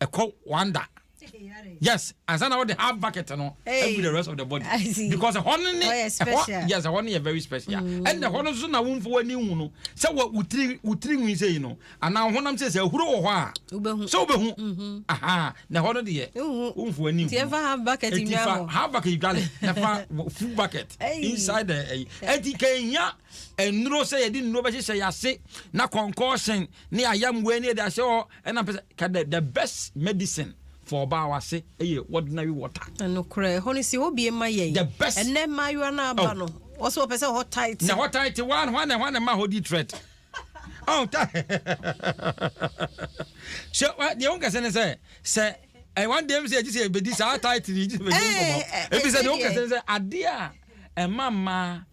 Speaker 2: ɛkɔ one da, yes, ansa na wɔde half bucket no every the rest of the body, because ɛhɔ no ne ɛhɔ, yes, ɛhɔ no yɛ very special. Ɛnna ɛhɔ no nso na wɔmfo w'ani hu no sɛ wɔ wotiri nwi sɛ yi no anaa honam sɛ ahuro wɔ hɔ a, sɛ wobɛhu aha, na ɛhɔ no deɛ womfo w'ani hu.
Speaker 1: Half bucket.
Speaker 2: Eti fa half bucket dwale na fa full bucket inside the ɛyi. Eti kɛnya nnuro sɛ yɛde nnuro bɛhyehyɛ yase na concoction ne ayamwe ne yɛde ahyɛ hɔ, ɛna pɛ sɛ ka the best medicine for ɔbaa wase ɛyɛ ordinary water.
Speaker 1: Nokorɛ, ɛhɔ no si hɔ bie ma yɛn.
Speaker 2: The best.
Speaker 1: Ɛnɛ mmaayewa no aba no, wɔsɛ wɔpɛ sɛ hɔ tight.
Speaker 2: Na hɔ tight wa hɔ na hɔ na ma hɔ di threat ɔn ta sɛ deɛ wɔn kɛse ne sɛ one day sɛ yɛgye sɛ yɛbɛdi saa tight ni gye sɛ bɛdi nkɔmɔ ebi sɛ deɛ wɔn kɛse ne sɛ adeɛ a ɛma mmaa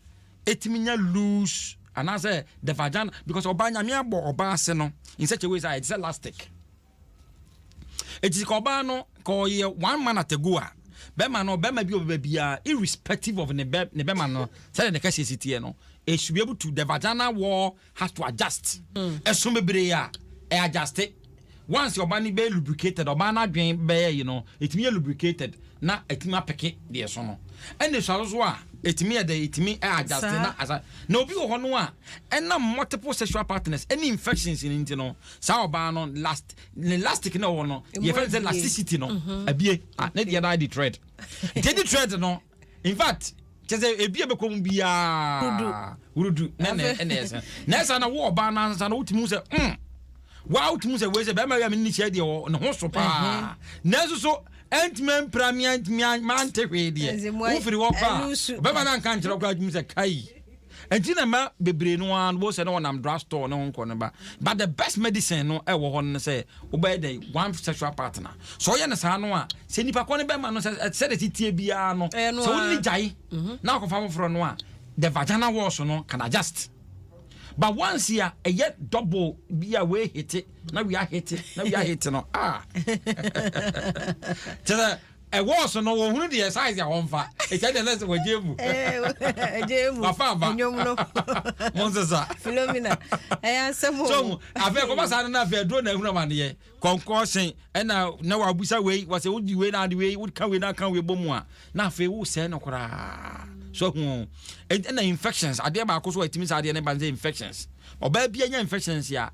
Speaker 2: etimi nya loose anaasɛ the vagina, because ɔbaa, Nyame abɔ ɔbaa ase no in such a way sɛ ɛte sɛ elastic. Eti ka ɔbaa no ka ɔyɛ one man at a go a, bɛrima no, bɛrima bi ɔbɛba biara, irrespective of ne bɛ ne bɛrima no sɛdeɛ ne kɛseɛ si teɛ no, it should be able to, the vagina wall has to adjust. Ɛso bebree a ɛ adjust once ɔbaa no bɛyɛ lubricated, ɔbaa no adwen bɛyɛ yi no, etumi yɛ lubricated na etumi apeke deɛ so no, ɛna esua so a etumi yɛ dɛ etumi ɛ adjust na asa. Na obi wɔ hɔ no a ɛnam multiple sexual partners ɛne infections ne nti no, saa ɔbaa no last ne elastic na ɔwɔ no, yɛfrɛ no sɛ elasticity no abie ah, ne deɛ na di thread, nti di thread no, in fact, kyɛ sɛ ebi a bɛkɔ mu biara wurudu na ɛna ɛsɛ na ɛsɛ na wo ɔbaa no ansa na wotumi sɛ waa wotumi sɛ wei sɛ bɛrima yi a me ne hyia deɛ wɔ ne ho so paa, nanso so Ɛntumi mpira mi, ɛntumi mante hwee deɛ. Wofiri hɔ pa a, bɛma no anka nkyerɛ koraa adwumi sɛ kai. Ɛnti na ma bebree no ara no sɛ na wɔnam drug store ne ho nkɔ no ba. But the best medicine no ɛwɔ hɔ no sɛ wobɛyɛ dɛ one sexual partner. Sɛ ɔyɛ no saa no a, sɛ nipa kɔ ne bɛma no sɛ sɛde titie biara no, sɛ wonni gyae na akɔfa foforɔ no a, the vaginal walls no can adjust. But once a ɛyɛ double bi a, wei hete na wei ahete na wei ahete no a, kyerɛ sɛ ɛwɔ so no, wɔhunu deɛ size a wɔmfa ɛkyɛ deɛ nɛsɛ wɔgye mu.
Speaker 1: Ɛgye mu.
Speaker 2: Wafa aba.
Speaker 1: Ɛnwom no.
Speaker 2: Mo nsesa.
Speaker 1: Philomena, ɛyɛ asɛm o.
Speaker 2: So mu afei kɔba saa no na afei aduro na ehunu amaneɛ concoction ɛna na wabusa wei wɔsɛ wodi wei na ade wei, woka wei na aka wei bɔ mu a, na afei wosɛɛ no koraa so hu. Ɛna infections, adeɛ baako so a ɛtumi saa adeɛ ne ba ne sɛ infections. Ɔbaa bi anya infections a,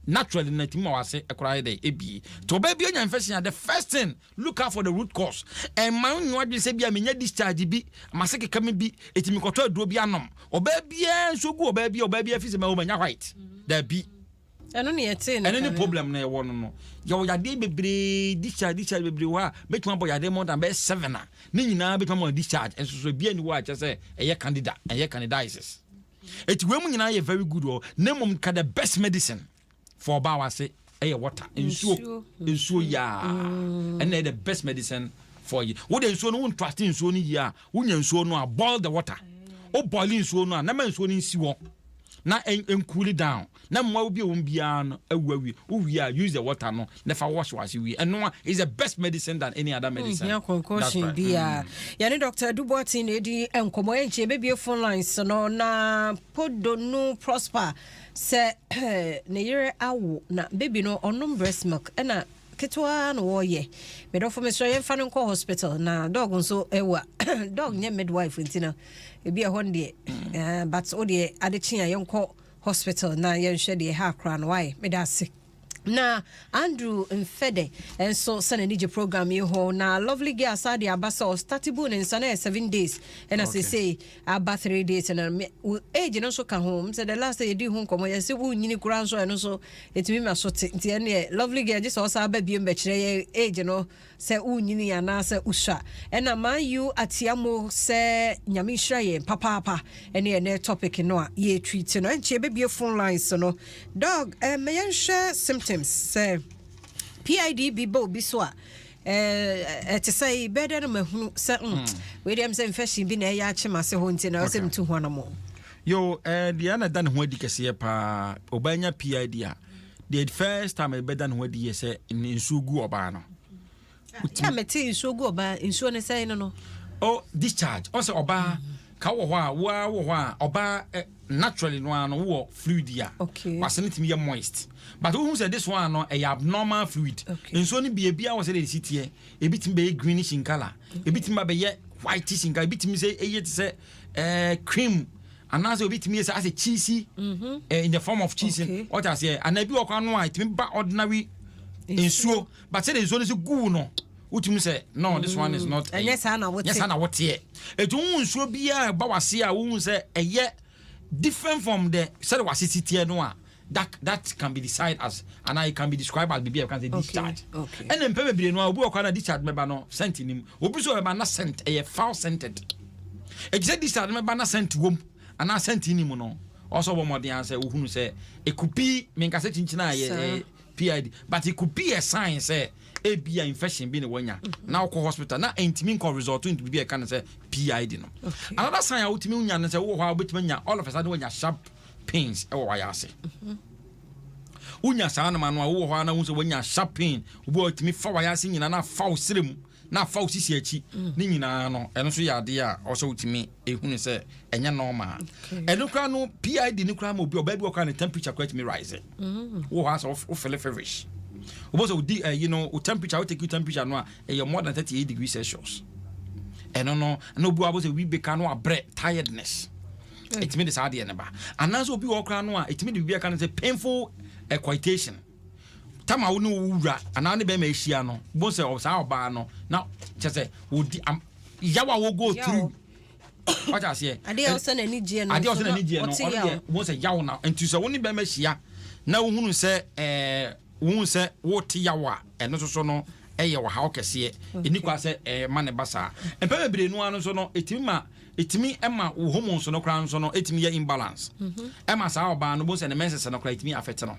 Speaker 2: naturally na ɛtumi ma wase ɛkoraa yɛ dɛ ebie. Nti ɔbaa bi anya infection a, the first thing, look out for the root cause. Ɛma nwa adwene sɛ bi a menya discharge bi, mase keka me bi, ɛtumi kɔtɔ aduro bi anom. Ɔbaa biara nso gu ɔbaa bi, ɔbaa bi afi sɛ ma ɔmanya white dabi.
Speaker 1: Ɛno ne yɛtee no.
Speaker 2: Ɛno ne
Speaker 1: kane.
Speaker 2: Problem na ɛwɔ no, yɛwɔ yadeɛ bebree, discharge bebree wɔ a bɛtumi abɔ yadeɛ more than bɛyɛ seven a ne nyinaa bɛtumi ama discharge. Nso so ebi ani wɔ a kyerɛ sɛ ɛyɛ candida, ɛyɛ candidiasis. Eti wei mu nyinaa yɛ very good wɔ na mmom ka the best medicine for ɔbaa wase ɛyɛ water, nsuo. Nsuo yaa, ɛna ɛyɛ the best medicine for you. Wode nsuo no, wontrust nsuo no yie a, wonya nsuo no a, boil the water. Wo boil nsuo no a, na ma nsuo no nsi hɔ na ɛncool down na mmoa bi a wɔn biara no awu awie. Wowie a, use the water no na fa wash wase wie. Ɛno a is the best medicine than any other medicine.
Speaker 1: Hia concoction
Speaker 2: That's right.
Speaker 1: Bia yɛne Dr Adu Boaten na ɛdi nkɔmmɔ. Ɛnkyɛ yɛbɛbie phone lines no. Na Podonu Prosper sɛ ne yere awo na baby no ɔnom breast milk ɛna ketewa na wɔreyɛ. Medɔfo, mesrɛ, yɛmfa no nkɔ hospital. Na Doc nso ɛwɔ a Doc nyɛ midwife nti no ebi ɛhɔ no deɛ, but wodeɛ ade kye a, yɛnkɔ hospital na yɛnhwɛ deɛ ɛha akora no. Wayɛ, meda ase. Na Andrew Mfɛdɛ nso sɛ n'ani gye program yi ho. Na Lovely Girl sa de aba sɛ ɔstart bu ne nsa na yɛ 7 days ɛna seesei aba 3 days. Na age no nso ka ho sɛ the last yɛdi ho nkɔmmɔ, yɛsɛ wonyini koraa nso, ɛno nso ɛtumi ma so te. Nti ɛneɛ Lovely Girl gye sɛ ɔsa aba biom bɛkyerɛ yɛ age no sɛ wonyini anaasɛ wosua. Ɛna Man U Atiamo sɛ Nyame nhyira yɛn papaapa ɛne ɛnɛ topic no a yɛtreat no. Ɛnkyɛ yɛbɛbie phone lines no. Doc, ma yɛnhwɛ symptoms sɛ PID bi ba obi so a, ɛte sɛ bɛɛ dɛ no mahunu sɛ wei deɛ m sɛ infection bi na ɛyɛ akye m'ase hɔ nti na ɛwɔ sɛ metu ho anamɔ.
Speaker 2: Yo, deɛ na da ne ho adi kɛseɛ paa, ɔbaa nya PID a, the first time ɛbɛda ne ho adi yɛ sɛ nsuo gu ɔbaa no.
Speaker 1: Na mete nsuo gu ɔbaa, nsuo ne sɛn no?
Speaker 2: Oh, discharge. Ɔsɛ ɔbaa ka wɔ hɔ a, woa wɔ hɔ a, ɔbaa naturally no ara no wowɔ fluid a wase no tumi yɛ moist, but wohu sɛ this one no ɛyɛ abnormal fluid. Nsuo no bie bia wɔ sɛ de ɛsi teɛ, ebi tumi bɛyɛ greenish in colour, ebi tumi ba bɛyɛ whitish in colour, ebi tumi sɛ ɛyɛ te sɛ cream, anaasɛ obi tumi yɛ sɛ asɛ cheesy, in the form of cheese. Wɔte aseɛ? Anaa ebi wɔ kwan no a ɛtumi ba ordinary nsuo, but sɛ de nsuo no sɛ guu no, wotumi sɛ no, this one is not.
Speaker 1: Ɛnyɛ saa na wote.
Speaker 2: Nyɛ saa na woteɛ. Ɛti wohu nsuo biara ɛba wase a, wohu sɛ ɛyɛ different from the sɛde wase si teɛ no a, that can be decided as and it can be described as biribi a yɛka sɛ discharge. Ɛna mpɛ bebree no a, obi wɔ kwan na discharge bɛba no, scent nim. Obi nso bɛba na scent, ɛyɛ foul scented. Ɛti sɛ discharge bɛba na scent wom anaa scent nim no, ɔsɔ bɔ mmɔden a sɛ wohunu sɛ it could be, menka sɛ kyinkyini a yɛ PID, but it could be a sign sɛ ebia infection bi na wanya na wokɔ hospital na ɛntumi nkɔ result into biribi a ɛka no sɛ PID no. Another sign a wotumi nya no sɛ wowɔ hɔ a, wobɛtumi anya all of a sudden wanya sharp pains ɛwɔ wayɛ ase. Wonya saa noma no a, wowɔ hɔ a na wohu sɛ wanya sharp pain. Obi a wotumi fa wayɛ ase nyinaa na afa wo serɛ mu na afa wo sisi akyi ne nyinaa no, ɛno nso yɛ adeɛ a ɔsɛ wotumi ehunu sɛ ɛnyɛ normal. Ɛno koraa no, PID no koraa ma obi, ɔbaa bi wɔ koraa ne temperature koraa tumi rise. Wowɔ hɔ a sɛ wofeel feverish, wobɔ sɛ wodi ɛyi no, wo temperature, wo take temperature no a, ɛyɛ more than 38°C. Ɛno no na obi wɔ hɔ a, bɔ sɛ obi bɛka no abrɛ, tiredness, ɛtumi de saa adeɛ no ba. Anaasɛ obi wɔ hɔ koraa no a, ɛtumi de biribi aka no sɛ painful coitation tam a wo ne wo wura anaa ne bɛrima ahyia no, bo sɛ saa ɔbaa no na kyɛ sɛ wɔdi yaw a wɔgo through. Wate aseɛ?
Speaker 1: Adeɛ a ɔsɛ n'ani gyeɛ no.
Speaker 2: Adeɛ a ɔsɛ
Speaker 1: nso
Speaker 2: n'ani gyeɛ no,
Speaker 1: ɔte
Speaker 2: ɔno
Speaker 1: yaw.
Speaker 2: Deɛ wo sɛ yaw na nti sɛ wo ne bɛrima hyia na wohunu sɛ wohunu sɛ wote yaw a, ɛno nso so no. Ɛyɛ ɔhaw kɛseɛ. Ɛni kwa sɛ ɛma ne ba saa. Mpɛ bebree no ara no nso no, ɛtumi ma wo hormones no koraa nso no ɛtumi yɛ imbalance. Ɛma saa ɔbaa no bo sɛ ne menses no koraa ɛtumi affect no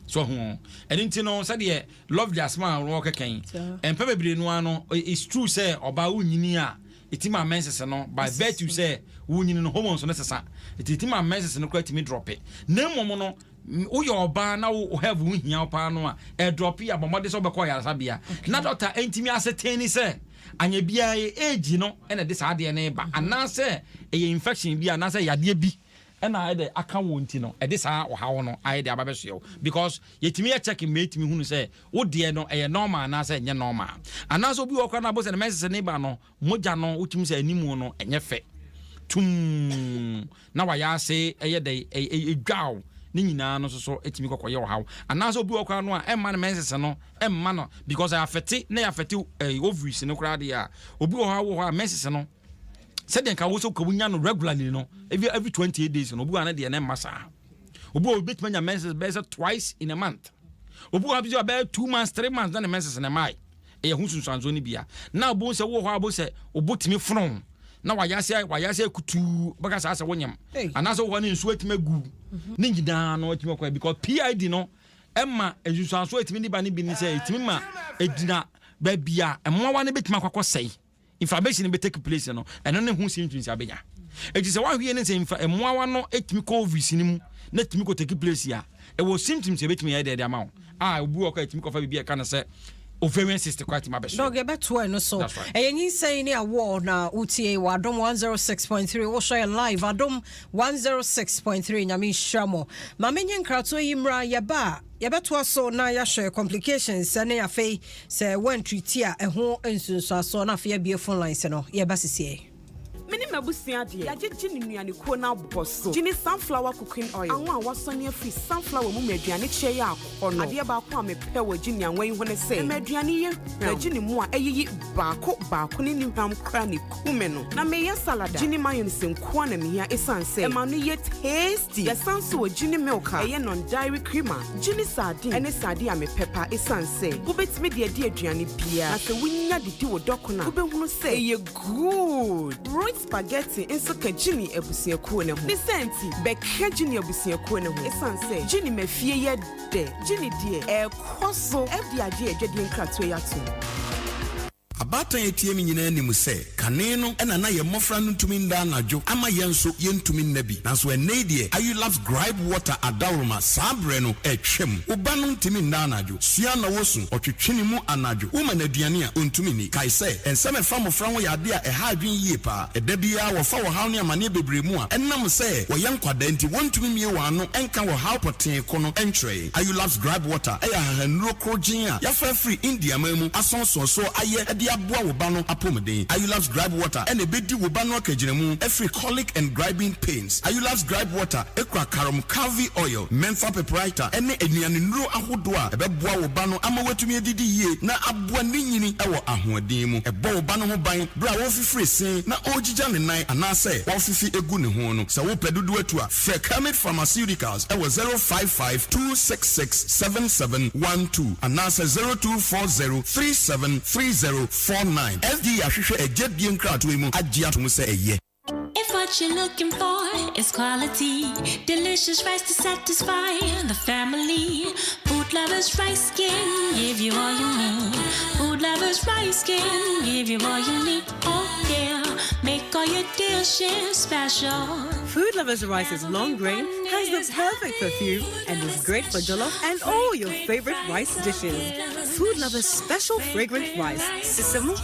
Speaker 2: so ho. Ɛno nti no, sɛdeɛ Lovely asɛm a wɔkɛkɛn, mpɛ bebree no ara no, it's true sɛ ɔbaa wonyini a, ɛtumi ma menses no, by virtue sɛ wonyini no, hormones no sesa, ɛti ɛtumi ma menses no koraa tumi drop. Na mmom no, woyɛ ɔbaa na wo health ho hia wo paa no a, ɛdrop a, bɔ mmɔden sɛ wobɛkɔ ayaresabea na doctor ɛntumi asɛtɛn ni sɛ anya biara yɛ age no ɛna de saa adeɛ no ba, anaasɛ ɛyɛ infection bi anaasɛ yadeɛ bi ɛna ɛde aka wo, nti no ɛde saa ɔhaw no ayɛ de aba bɛsoɛ wo, because yɛtumi yɛ check mma yɛtumi hunu sɛ wo deɛ no ɛyɛ normal anaasɛ ɛnyɛ normal. Anaasɛ obi wɔ koraa no abɔ sɛ ne menses ne ba no, mogya no wotumi sɛ animu no ɛnyɛ fɛ tum na wayɛ ase ɛyɛ dɛ ɛdwaw ne nyinaa no nso so ɛtumi kɔkɔyɛ ɔhaw. Anaasɛ obi wɔ koraa no a ɛmma no menses no ɛmma no because ɛyɛ affect na ɛyɛ affect ovaries no koraa deɛ a, obi wɔ hɔ a wɔ hɔ a menses no, sɛdeɛ nka wo sɛ ka wonya no regularly no, every 28 days no, obi wɔ ha no deɛ ne mma saa. Obi wɔ obɛtumi anya menses bɛyɛ sɛ twice in a month. Obi wɔ ha bi sɛ ɔbɛyɛ 2 months, 3 months na ne menses ne mmae. Ɛyɛ ho sunsuansoɔ no bia na obo sɛ wɔ hɔ a bo sɛ obo tumi fono na wayɛ ase kutuu, bɛka saa sɛ wonyam anaasɛ wɔ hɔ ne nsuo atumi agu ne nyinaa no atumi akɔ, because PID no ɛma nsunsuansoɔ atumi de ba no bi ne sɛ ɛtumi ma ɛgyina baabi a mmoawa no bɛtumi akɔkɔ sɛe, inflammation bɛ take place no. Ɛno ne ho symptoms abɛnya. Eti sɛ wahwie ne sɛ mmoawa no etumi kɔ ovaries no mu na etumi kɔ take place a, ɛwɔ symptoms a ebɛtumi ayɛ deɛ de ama wo a, obi wɔ kɔ etumi kɔfa biribi a ɛka no sɛ ovarian cyst kɔ atumi abɛso.
Speaker 1: Doc, yɛbɛtoa ɛno so.
Speaker 2: That's right.
Speaker 1: Ɛyɛ nyinsɛn ne awoɔ na wotie wɔ Adom 106.3. Wohwɛ yɛ live, Adom 106.3. Nyame nhyira mo. Ma menye nkratoɔ yi mmra. Yɛba a, yɛbɛtoa so na yɛahwɛ complications ne afei sɛ woantreat a, ɛho nsunsuasoɔ, na afei abie phone lines no. Yɛba sisiɛ.
Speaker 3: Me ne m'abusua deɛ, yɛagyegye ne nnuanekuo no abɔ so. Gye ne sunflower cooking oil, anwo a wasɔne afiri sunflower mu ma aduane kyɛ yɛ akɔ no. Adeɛ baako a mepɛ wɔ gye ne anwa yi ho ne sɛ ɛma aduane yɛ hwam. Gye ne mu a ɛyiyi baako baako ne ne hwam kora ne kume no. Na meyɛ salad a, gye ne mayonnaise nkoa na mehia, ɛsiane sɛ ɛma no yɛ tasty. Yɛsan so wɔ gye ne milk a ɛyɛ non-dairy creamer, gye ne sardine ɛne sardine a mepɛ pa, ɛsiane sɛ wobɛtumi de adi aduane biara, na sɛ wonya didi wɔ dɔko no a, wobɛhunu sɛ ɛyɛ good. Royce spaghetti nso ka Gini abusuakuo ne ho. Ne sɛ nti bɛka Gini abusuakuo ne ho, ɛsiane sɛ Gini ma fie yɛ dɛ. Gini deɛ, ɛkɔ so. Ɛde agye adwadie nkratoɔ yi atom.
Speaker 4: Abaatan etie mi nyinaa nim sɛ kane no ɛna na yɛn mmɔfra no ntumi nda anadwo ama yɛn nso yɛntumi nna bi, nanso ɛnnɛ yi deɛ, Ayulabs Gripe Water adaworoma saa berɛ no ɛtwam. Wo ba no ntumi nda anadwo sua na wosu, ɔtwetwe ne mu anadwo, woma no aduane a ɔntumi ni. Kae sɛ ɛnsɛm ɛfa mmɔfra ho yɛ adeɛ a ɛha adwene yie paa. Ɛda biara wɔfa wɔhaw ne amanneɛ bebree mu a ɛnam sɛ wɔyɛ nkwadaa nti wɔntumi mmie wɔn ano ɛnka wɔhaw pɔtee ko no ɛnkyerɛ. Ayulabs Gripe Water ɛyɛ ahahanuro korogyen a yɛafa afiri India man mu asɔnsɔnsoɔ ayɛ ɛde aboa wo ba no apɔmuden. Ayulabs Gripe Water ɛna ɛbɛdi wo ba no akagyinamu ɛfiri colic and griping pains. Ayulabs Gripe Water ekura carum carvi oil, Mentha piperita, ɛne aduane nnuro ahodoɔ a ɛbɛboa wo ba no ama watumi adidi yie na aboa ne nyini ɛwɔ ahoɔden mu. Ɛbɔ wo ba no ho ban berɛ a wɔfifiri sen na ɔregyigya ne nan anaasɛ wɔrefifi egu ne ho no. Sɛ wopɛ dodoɔ atu a, frɛ Kermit Pharmaceuticals ɛwɔ 055 266 7712 anaasɛ 0240 373049. FDA ahwehwɛ agyadie nkratoɔ yi mu agye atom sɛ ɛyɛ.
Speaker 5: If what you're looking for is quality, delicious rice to satisfy the family, Food Lovers Rice can give you all you need. Food Lovers Rice can give you all you need. Oh yeah, make all your dishes special.
Speaker 6: Food Lovers Rice's long grain has the perfect perfume and is great for jollof and all your favorite rice dishes. Food Lovers Special Fragrant Rice. Sisemu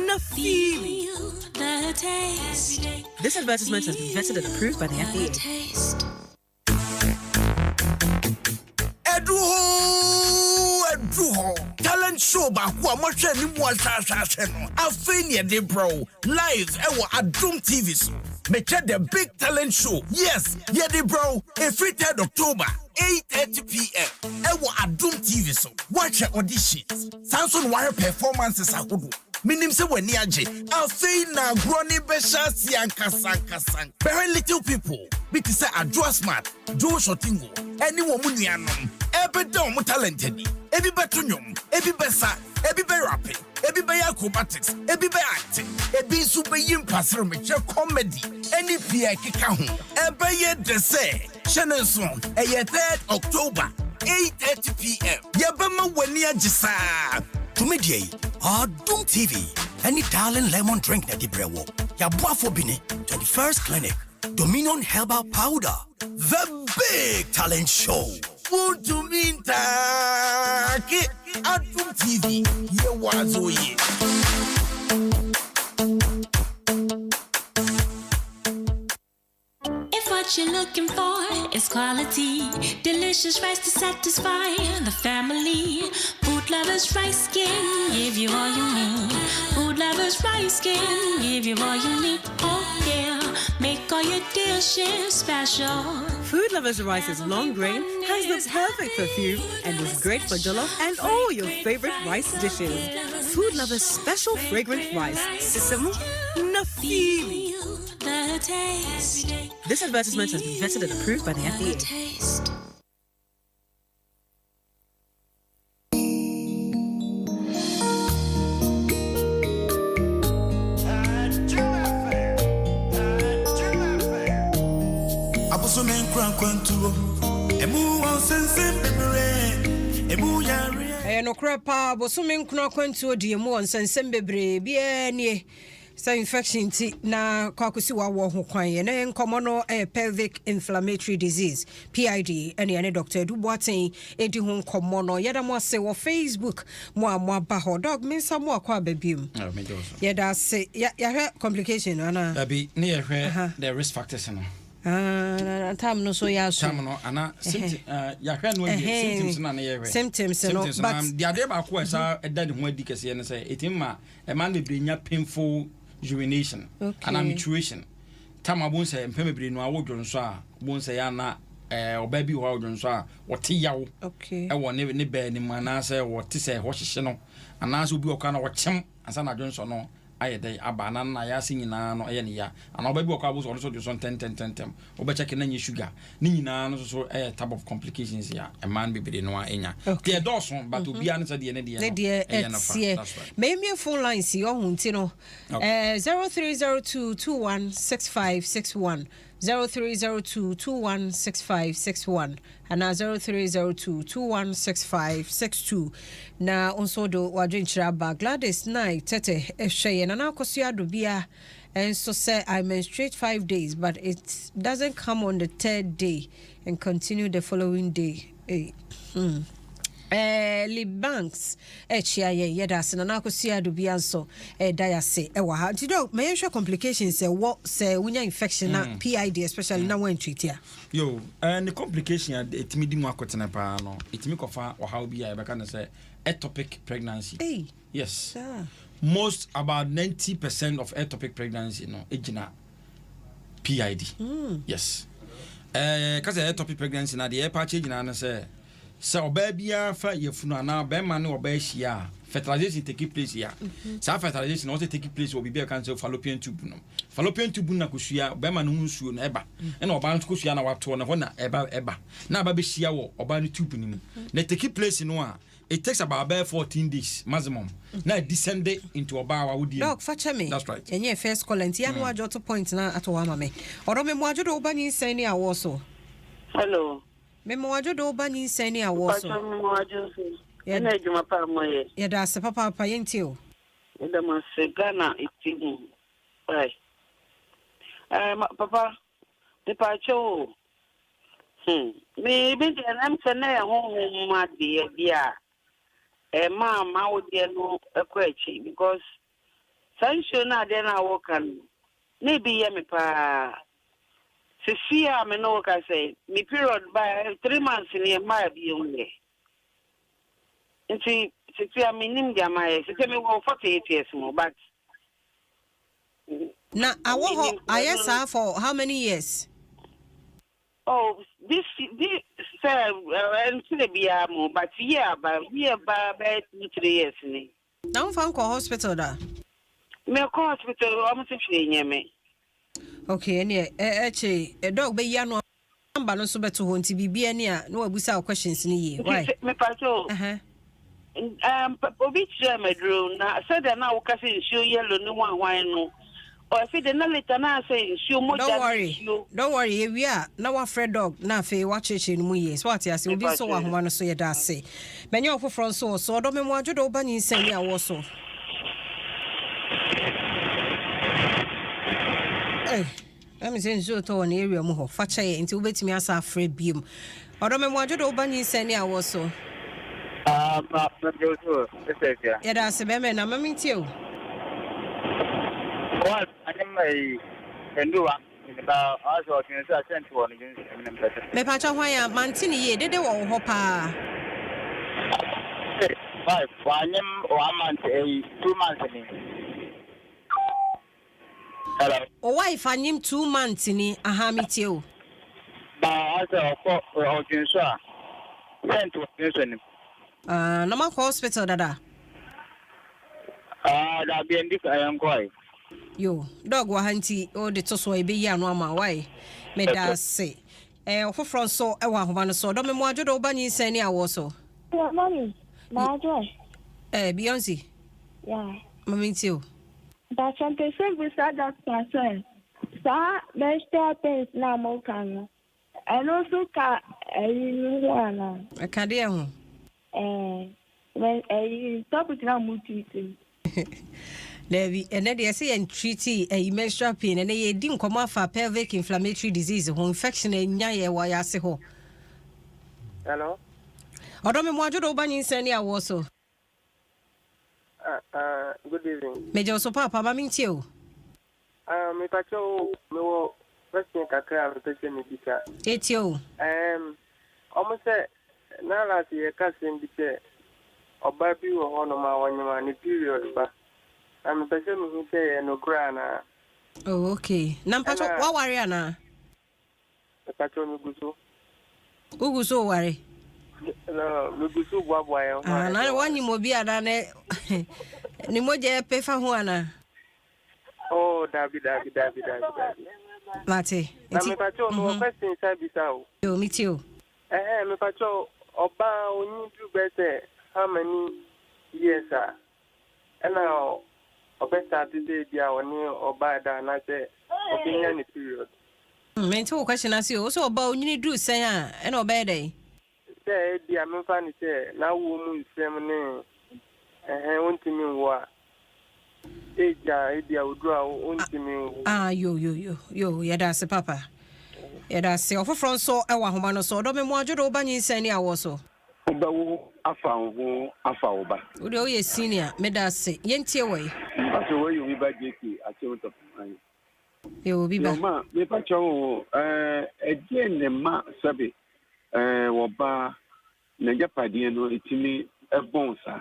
Speaker 6: Nafili.
Speaker 5: Feel the taste.
Speaker 6: This advertisement has been vetted and approved by the
Speaker 5: The
Speaker 6: FDA.
Speaker 5: taste.
Speaker 7: Ɛdu hɔ, ɛdu hɔ. Talent show baako a mohwɛ anim ahwɛahwɛahwɛ no, afei ne yɛde brɛ wo live ɛwɔ Adom TV so. Mekyɛ The Big Talent Show. Yes, yɛde brɛ wo ɛfiri 3rd October, 8:30 p.m. ɛwɔ Adom TV so. Woahwɛ auditions saa nso na woahwɛ performances ahodoɔ. Menim sɛ w'ani agye. Afei na agorɔ ne bɛhyɛ ase ankasa ankasa. Bɛhwɛ little people bi te sɛ Adwoa Smart, Joe Shotingo ɛne wɔn mu nuanom. Ɛbɛda ɔmo talent adi. Ebi bɛto nnwom, ebi bɛsa, ebi bɛ rap, ebi bɛyɛ acrobatics, ebi bɛ act, ebi nso bɛyi mpasere, mekyerɛ comedy, ɛne pii a ɛkeka ho. Ɛbɛyɛ de sɛ hyɛ ne nso, ɛyɛ 3rd October, 8:30 p.m. Yɛbɛma w'ani agye saa.
Speaker 8: Dwumadie yi, Adom TV ɛne Darling Lemon Drink na de brɛ wɔ. Yɛaboafo bi ne 21st Clinic, Dominion Herbal Powder, The Big Talent Show.
Speaker 7: Wontumi ntaake. Adom TV, yɛwɔ adze yie.
Speaker 5: If what you're looking for is quality, delicious rice to satisfy the family, Food Lovers Rice can give you all you need. Food Lovers Rice can give you all you need. Oh yeah, make all your dishes special.
Speaker 6: Food Lovers Rice's long grain has the perfect perfume and is great for jollof and all your favorite rice dishes. Food Lovers Special Fragrant Rice. Sisemu Nafili.
Speaker 5: Feel the taste.
Speaker 6: This advertisement has been vetted and approved by the
Speaker 5: The
Speaker 6: FDA.
Speaker 5: taste.
Speaker 9: Abosome nkura nkwantuo emu wɔ nsɛnsɛm bebree, emu yareɛ.
Speaker 1: Ɛyɛ nokorɛ paa, bosome nkono akwantuo deɛ mu wɔ nsɛnsɛm bebree biara nie sɛ infection nti na kɔ akɔsi wawɔ ho kwan. Yɛne nkɔmmɔ no ɛyɛ pelvic inflammatory disease, PID, ɛne yɛne Dr Adu Boaten ɛdi ho nkɔmmɔ no. Yɛda mo ase wɔ Facebook mo a moaba hɔ. Doc, mensa mo akɔ aba biom.
Speaker 2: Ah, megye wo so.
Speaker 1: Yɛda ase. Yɛahwɛ complication no anaa?
Speaker 2: Dabi, ne yɛhwɛ the risk factors no.
Speaker 1: Ah, tam no so yɛ aso.
Speaker 2: Tam no ana symptom, yɛahwɛ no awie. Symptoms no na ne yɛhwɛ.
Speaker 1: Symptoms no,
Speaker 2: symptoms
Speaker 1: but-
Speaker 2: na deɛ adeɛ baako a ɛsa ɛda ne ho adi kɛseɛ no sɛ ɛtumi ma ɛma no bebree nya painful urination anaa micturition. Tam a bohu sɛ mpɛn bebree no a wodwo nso a, bohu sɛ yɛ ana ɔbaa bi wɔ hɔ a wodwo nso a wɔte yaw ɛwɔ ne bɛɛ ne mu, anaasɛ wɔte sɛ ɛhɔ hyehye no, anaasɛ obi wɔ kɔ na wɔkyem ansa na adwonsɔ no ayɛ dɛ aba, anaa na ayɛ ase nyinaa no ɛyɛ ne ya, anaa ɔbaa bi wɔ kɔ a bo sɛ ɔno nso dwo so ntɛntɛntɛntɛm, wobɛkyɛke na nyɛ sugar ne nyinaa no nso so ɛyɛ type of complications a ɛmaa no bebree no a ɛnya. Deɛ ɛdɔɔso, but obiara no sɛ deɛ ne deɛ
Speaker 1: ne
Speaker 2: no
Speaker 1: deɛ
Speaker 2: ɛyɛ no fa.
Speaker 1: ɛteɛ.
Speaker 2: That's right.
Speaker 1: Maimie phone lines yi ɔho nti no 0302 216561, 0302 216561 anaa 0302 216562 na wo nso de wadwenkyerɛ aba. Gladys Nine Tɛtɛ ɛhwɛ yɛ. Nana Akɔso Ado bia ɛnso sɛ, "I menstruate 5 days, but it doesn't come on the third day and continue the following day." Hey. Lee Banks ɛkyia yɛn, yɛda ase. Nana Akosua Ado bia nso ɛda yɛ ase ɛwɔ ha. Nti dɛ ma yɛnhwɛ complications ɛwɔ sɛ wonya infection na PID especially na woantreat a.
Speaker 2: Yo, ne complication a ɛtumi di mu akɔtene paa no, ɛtumi kɔfa ɔhaw bi a yɛbɛka no sɛ ectopic pregnancy.
Speaker 1: Hey.
Speaker 2: Yes.
Speaker 1: Saa.
Speaker 2: Most, about 90% of ectopic pregnancy no ɛgyina PID. Yes, kasa ectopic pregnancy na deɛ ɛpa akyɛ nyinaa no sɛ ɔbaa biara fa yɛfunu anaa bɛrima ne ɔbaa ahyia a, fertilization take place a, saa fertilization na wɔsɛ take place wɔ biribi a yɛka sɛ fallopian tube no. Fallopian tube no na kosua bɛrima no ho nsuo no ɛba, ɛna ɔbaa no nso kosua na watoɔ no hɔ na ɛba na aba bɛhyia wɔ ɔbaa no tube no mu na take place no a, it takes about bɛyɛ 14 days maximum na descend into ɔbaa wa wodie.
Speaker 1: Doc, fa kyɛ me.
Speaker 2: That's right.
Speaker 1: Ɛnyɛ first call nti yɛano adwo to point na ato hɔ ama me. Ɔdɔ, me mmoadwo de woba nyinsɛn ne awoɔ so.
Speaker 10: Hello.
Speaker 1: Me mmoadwo de woba nyinsɛn ne awoɔ so.
Speaker 10: Pàtó mo adwo so. Ɛna adwuma pa a moyɛ.
Speaker 1: Yɛda ase papaapa, yɛntie o.
Speaker 10: Yɛda mo ase. Ghana eti mu. Bye. Papa, mepaakyɛw o. Me bi deɛ nam sɛ na ɛyɛ honhom adeɛ bi a ɛma ma wo deɛ no ɛkɔ akyi, because saa nsuo no adeɛ no a wɔka no na ebi yɛ me paa. Sisi a me ne wo ka sɛ me period ba 3 months ni, ɛmaa bio yɛ. Nti sisi a menim deɛ mayɛ. Sisi mewɔ 48 years mu, but
Speaker 1: Na awɔ hɔ
Speaker 10: menim
Speaker 1: ayɛ saa for how many years?
Speaker 10: Oh, this sɛ ɛnkyerɛ biara mu, but year aba year ba bɛyɛ 2, 3 years ni.
Speaker 1: Na womfa nkɔ hospital da?
Speaker 10: Mekɔ hospital, ɔmo sɛ hwee nyɛ me.
Speaker 1: Okay, ɛneɛ ɛkyɛ Doc bɛyi ano. Number number no nso bɛto hɔ nti biribi ani a na wabusa wo questions no yie. Why?
Speaker 10: Mepakyɛ o. Obi kyerɛɛ me aduro na sɛdeɛ na woka sɛ nsuo yellow ne hwanhwan no, ɔfi de na later na sɛ nsuo mogya
Speaker 1: Don't
Speaker 10: ne
Speaker 1: worry,
Speaker 10: nsuo.
Speaker 1: don't worry. Yɛwie a na wafrɛ Doc na afei wakyerɛkyerɛ no mu yie. So wate ase, obi nso wɔ ahoma no so yɛda ase. Manya ɔfoforɔ nso wɔ so. Ɔdɔ me mmoadwo dɔ woba nyinsɛn ne awoɔ so. Hey. Ɛmi sɛ nsuo tɔ wɔ ne area mu hɔ. Fa kyɛ yɛ nti wobɛtumi asa afrɛ biom. Ɔdɔ me mmoadwo dɔ woba nyinsɛn ne awoɔ so.
Speaker 11: Ah, ma, ma, so, ɛsɛ
Speaker 1: Yɛda ase bɛmɛ na ma mentie o.
Speaker 11: Wa, anyem ayi, nduwa, ba, asɛ ɔtwe nso asɛnti wɔ ne dwensɛm ne mpɛsɛ.
Speaker 1: Mepakyɛ hwan a mante ne yie dede wɔ wo hɔ paa.
Speaker 11: Five, wanyem 1 month ayi, 2 months ni. Hello.
Speaker 1: O wife anyem 2 months ni aha metie o.
Speaker 11: Ba, asɛ ɔkɔ ɔtwe nso a, sɛnti wɔ dwensɛ nim.
Speaker 1: Ah, na makɔ hospital dada.
Speaker 11: Ah, dabi ndi ɛyɛ nkɔe.
Speaker 1: Yo, Doc wɔ ha nti wode to so a ɛbɛyi ano ama wae. Meda ase. Ɔfoforɔ nso wɔ ahoma no so. Ɔdɔ me mmoadwo dɔ woba nyinsɛn ne awoɔ so.
Speaker 12: Yeah, mommy, Maadwo.
Speaker 1: Beyonce.
Speaker 12: Yeah.
Speaker 1: Mami ntie o.
Speaker 12: Mpakyɛ mpɛ sɛ bisa doctor sɛ saa menstrual pains na moka no, ɛno nso ka ɛyi no ho anaa?
Speaker 1: Ɛka deɛ ho?
Speaker 12: Ɛyi topic na mo treat no.
Speaker 1: Dabi, ɛnɛ deɛ ɛsɛ yɛn treat ɛyi menstrual pain. Ɛnɛ yɛdi nkɔmmɔ afa pelvic inflammatory disease ho, infection ɛnya yɛ wɔ yɛ ase hɔ.
Speaker 13: Hello.
Speaker 1: Ɔdɔ me mmoadwo dɔ woba nyinsɛn ne awoɔ so.
Speaker 13: Good evening.
Speaker 1: Megye wo so paapa ma mentie o.
Speaker 13: Mepakyɛ wo, mewɔ question kakra a mepɛ sɛ mebisa.
Speaker 1: Ɛtie o.
Speaker 13: Ɔmo sɛ na last yɛka sɛm bi sɛ ɔbaa bi wɔ hɔnom a wɔnyem a ne period ba. Na mepɛ sɛ mehu sɛ yɛ nokorɛ anaa.
Speaker 1: Oh, okay. Na mpakyɛ woaware anaa?
Speaker 13: Mepakyɛ, megu so.
Speaker 1: Wogu so woware?
Speaker 13: No, megu so boaboa yɛn ho.
Speaker 1: Ah, na woanyim obi anaa ne mogya ɛpɛ fa ho anaa?
Speaker 13: Oh, dabi, dabi, dabi, dabi, dabi.
Speaker 1: Mate.
Speaker 13: Na mepakyɛ, mewɔ question sa bisa o.
Speaker 1: Yo, metie o.
Speaker 13: Ɛhɛn, mepakyɛ, ɔbaa onyi duru bɛyɛ sɛ how many years a ɛna ɔbɛ start sɛ bi a ɔne ɔbaa da anaasɛ ɔbɛnya ne period?
Speaker 1: Mente wo question ase o. Wo sɛ ɔba onyini duru sɛn a ɛna ɔbɛyɛ dɛn?
Speaker 13: Sɛ ebi a memfa ne sɛ n'awoɔ mu nsɛm ne ɛhɛn wontumi nwo a, age a ebi a oduru a wontumi nwo.
Speaker 1: Ah, yo, yo, yo, yo, yɛda ase papa, yɛda ase. Ɔfoforɔ nso ɛwɔ ahoma no so. Ɔdɔ me mmoadwo de woba nyinsɛn ne awoɔ so.
Speaker 14: Wobɛwo afa wo ho afa wo ba.
Speaker 1: Wodeɛ woyɛ senior, meda ase. Yɛntie wɔ yi.
Speaker 14: Mpakyɛ, wɔyɛ obi ba JK akyɛw tɔpɔn.
Speaker 1: Yɛ obi ba.
Speaker 14: Ma mepakyɛ wo, ɛdeɛ ne ma sɛbe wɔba n'agyapadeɛ no ɛtumi ɛbɔn saa?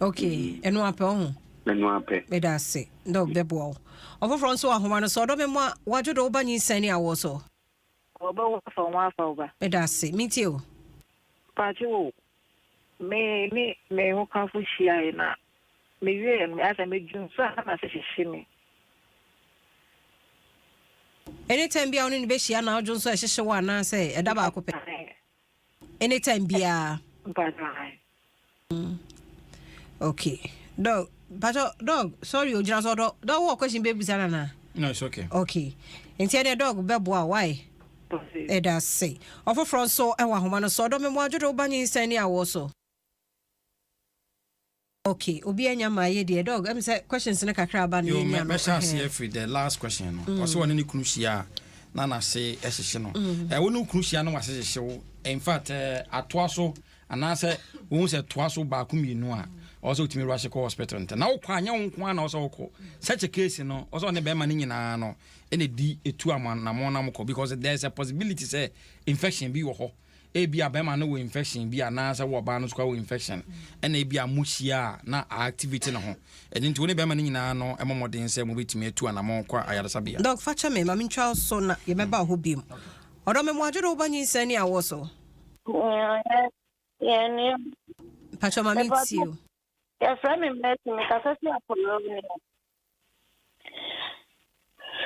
Speaker 1: Okay, ɛno apɛ wo ho.
Speaker 14: Ɛno apɛ.
Speaker 1: Meda ase dɛ ɔbɛboa wo. Ɔfoforɔ nso wɔ ahoma no so. Ɔdɔ me mmoa wadwo de woba nyinsɛn ne awoɔ so.
Speaker 15: Ɔbɛwo afa wo ho afa wo ba.
Speaker 1: Meda ase, mentie o.
Speaker 15: Paakye wo, me ne me ho kafo hyiaeɛ na mewie no, asɛ medwu so a na mase hyehye me.
Speaker 1: Anytime bia wo ne no bɛhyia na wodwo nso ɛhyehye wo anaasɛ ɛda baako pɛ? Anytime biaa?
Speaker 15: Mpakyɛ.
Speaker 1: Okay, Doc, Pacho, Doc, sorry, ogyina so. Ɔdɔ, Doc, wɔ question bɛbisa nana?
Speaker 2: No, it's okay.
Speaker 1: Okay, nti ɛdeɛ Doc bɛboa wo, why? Ɛda ase. Ɔfoforɔ nso ɛwɔ ahoma no so. Ɔdɔ me mmoadwo de woba nyinsɛn ne awoɔ so. Okay, obi anya ma yɛ deɛ Doc, ɛm sɛ questions no kakra aba no.
Speaker 2: Yo,
Speaker 1: yɛnya no.
Speaker 2: mɛhyɛ aseɛ firi the last question no. Ɔsɛ ɔne ne kunu hyia a na n'ase ɛhyehye no. Wo ne wo kunu hyia na wase hyehye wo, in fact atoa so anaasɛ wohu sɛ toa so baako mmienu a, ɔwɔ sɛ wotumi rush kɔ hospital ntɛ na wokɔ anyɛ wo nko a na ɔsɛ wokɔ such a case no, ɔsɛ ɔne bɛrima no nyinaa no ɛna di ɛtu amanamɔ nam kɔ, because there is a possibility sɛ infection bi wɔ hɔ. Ebi a bɛrima no wɔ infection bi anaasɛ wɔ ɔbaa no nso wɔ infection, ɛna ebi a mo hyia a na activity ne ho. Ɛno nti wo ne bɛrima no nyinaa no ɛmɔ mmɔden sɛ mobɛtumi atu anammɔn kɔ ayaresabea.
Speaker 1: Doc, fa kyɛ me ma mentwa wo so na yɛbɛba wo hɔ biom. Ɔdɔ me mmoadwo de woba nyinsɛn ne awoɔ so. Mpakyɛ, ma mentie o.
Speaker 16: Yɛfrɛ me Mercy, mekasa fi Apollonia.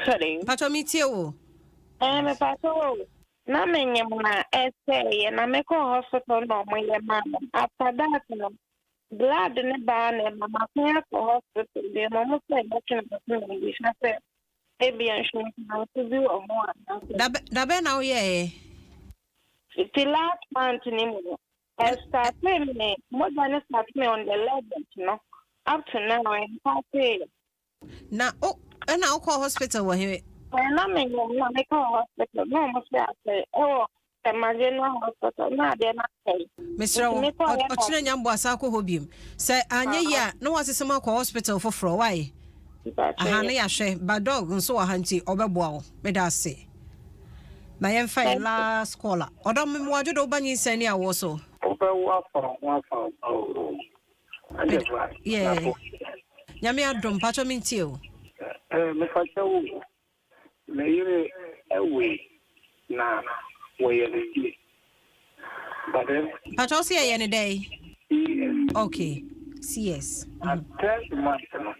Speaker 16: Hello.
Speaker 1: Mpakyɛ, metie o.
Speaker 16: Ɛɛ mepakyɛw o, na menyem na ɛsɛeɛ na mekɔɔ hospital na ɔmo yɛ maa me. After that no, blood ne baa na ɛma masan akɔ hospital bio ma ɔmo sɛ ɛbɛtwe na maso na mebisa sɛ ebia nsunsuanso bi wɔ ho anaasɛ.
Speaker 1: Dabɛn na woyɛeɛ?
Speaker 16: Fiti last month ne mu no, ɛstartee me, mogya no startee me on the 11th no, up to now ɛnstarteeɛ.
Speaker 1: Na o ɛna wokɔɔ hospital wɔ he?
Speaker 16: Ɛɛ na menyem na mekɔɔ hospital na ɔmo sɛ asɛe ɛwɔ Tema General Hospital na adeɛ no asɛe.
Speaker 1: Mesrɛ
Speaker 16: Nti
Speaker 1: wo,
Speaker 16: mekɔɔ yɛ
Speaker 1: ɔkyena nya mboa san kɔ hɔ biom. Sɛ anyɛ yie a na woasesa mu akɔ hospital foforɔ, wai? Aha na yɛahwɛ, but dog nso wɔ ha nti ɔbɛboa wo. Meda ase. Ma yɛmfa yɛn last caller. Ɔdɔ mmoa dwodo woba nyinsɛn ne awoɔ so.
Speaker 17: Wobɛwo afa wo ho afa wo ba oo.
Speaker 1: Yeah. Nyame adom, mpakyɛ me ntie o.
Speaker 17: Eh, mepakyɛ wo, me yere ɛwei na wɔyɛ no sie. But then.
Speaker 1: Mpakyɛ wo se yɛyɛ no dɛn?
Speaker 17: CS.
Speaker 1: Okay, CS.
Speaker 17: Na third month no,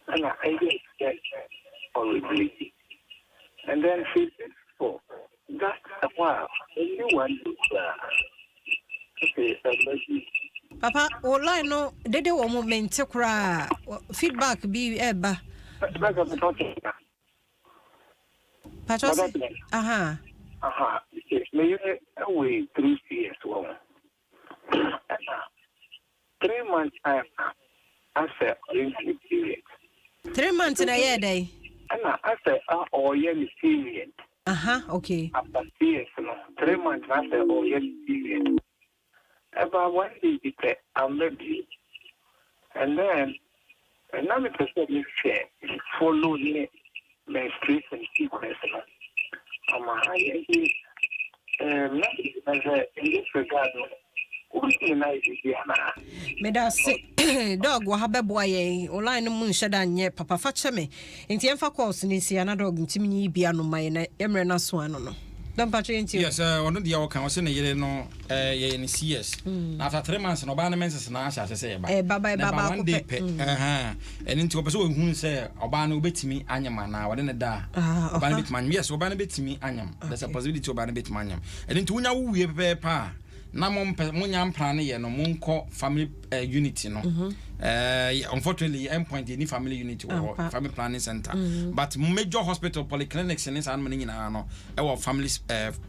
Speaker 17: ɛna ɛyɛ sɛ ɔrebleedi. And then she did for that ɛhɔ a ɛnni one day koraa. Okay, ɛmɛ bi.
Speaker 1: Papa, wo line no dede wɔ mu mente koraa. Feedback bi ɛba. Patrɔ se, aha.
Speaker 17: Aha, me yere ɛwɔ 3 years wɔ ho. Ɛna 3 months time na asɛ ɔyɛ ne period.
Speaker 1: 3 months na ɛyɛ dɛn?
Speaker 17: Ɛna asɛ ɔyɛ ne period.
Speaker 1: Aha, okay.
Speaker 17: After CS no, 3 months na asɛ ɔyɛ ne period. About one day bi pɛ amma bio. And then na mepɛ sɛ mehwɛ follow ne menstruation sequence no ama ayɛ nti na mepɛ sɛ in this regard no wobɛtumi na ayɛ biribi anaa?
Speaker 1: Meda ase. Dog wɔ ha bɛboa yɛn. Wo line no mu nhyɛ da nyɛ papa, fa kyɛ me. Nti yɛmfa calls no nsi ana dog ntimi nyi bia no ma yɛn na yɛmmerɛ no aso ano no. Dɔmpatwe yɛntie o.
Speaker 2: Yes, ɔno deɛ ɔka ɔsɛ ne yere no yɛyɛ no CS. Na after 3 months no ɔbaa no menses na ahyɛ ase sɛ ɛba.
Speaker 1: Ɛba ba ɛba
Speaker 2: Na ɛba
Speaker 1: baako
Speaker 2: one day
Speaker 1: pɛ.
Speaker 2: pɛ. Ɛhɛn. Ɛno nti ɔpɛ sɛ ɔhunu sɛ ɔbaa no wobɛtumi anyem anaa wɔde ne da a.
Speaker 1: Ah,
Speaker 2: Ɔbaa no
Speaker 1: ɔha.
Speaker 2: bɛtumi anyem. Yes, ɔbaa no bɛtumi anyem. There's a possibility ɔbaa no bɛtumi anyem. Ɛno nti wonya wo wie pɛpɛɛpɛ a na mompɛ monya mpra no yɛ no monkɔ family unit no. Unfortunately, endpoint yɛni family unit wɔ hɔ, family planning center. But major hospital polyclinics ne saa nom no nyinaa no ɛwɔ family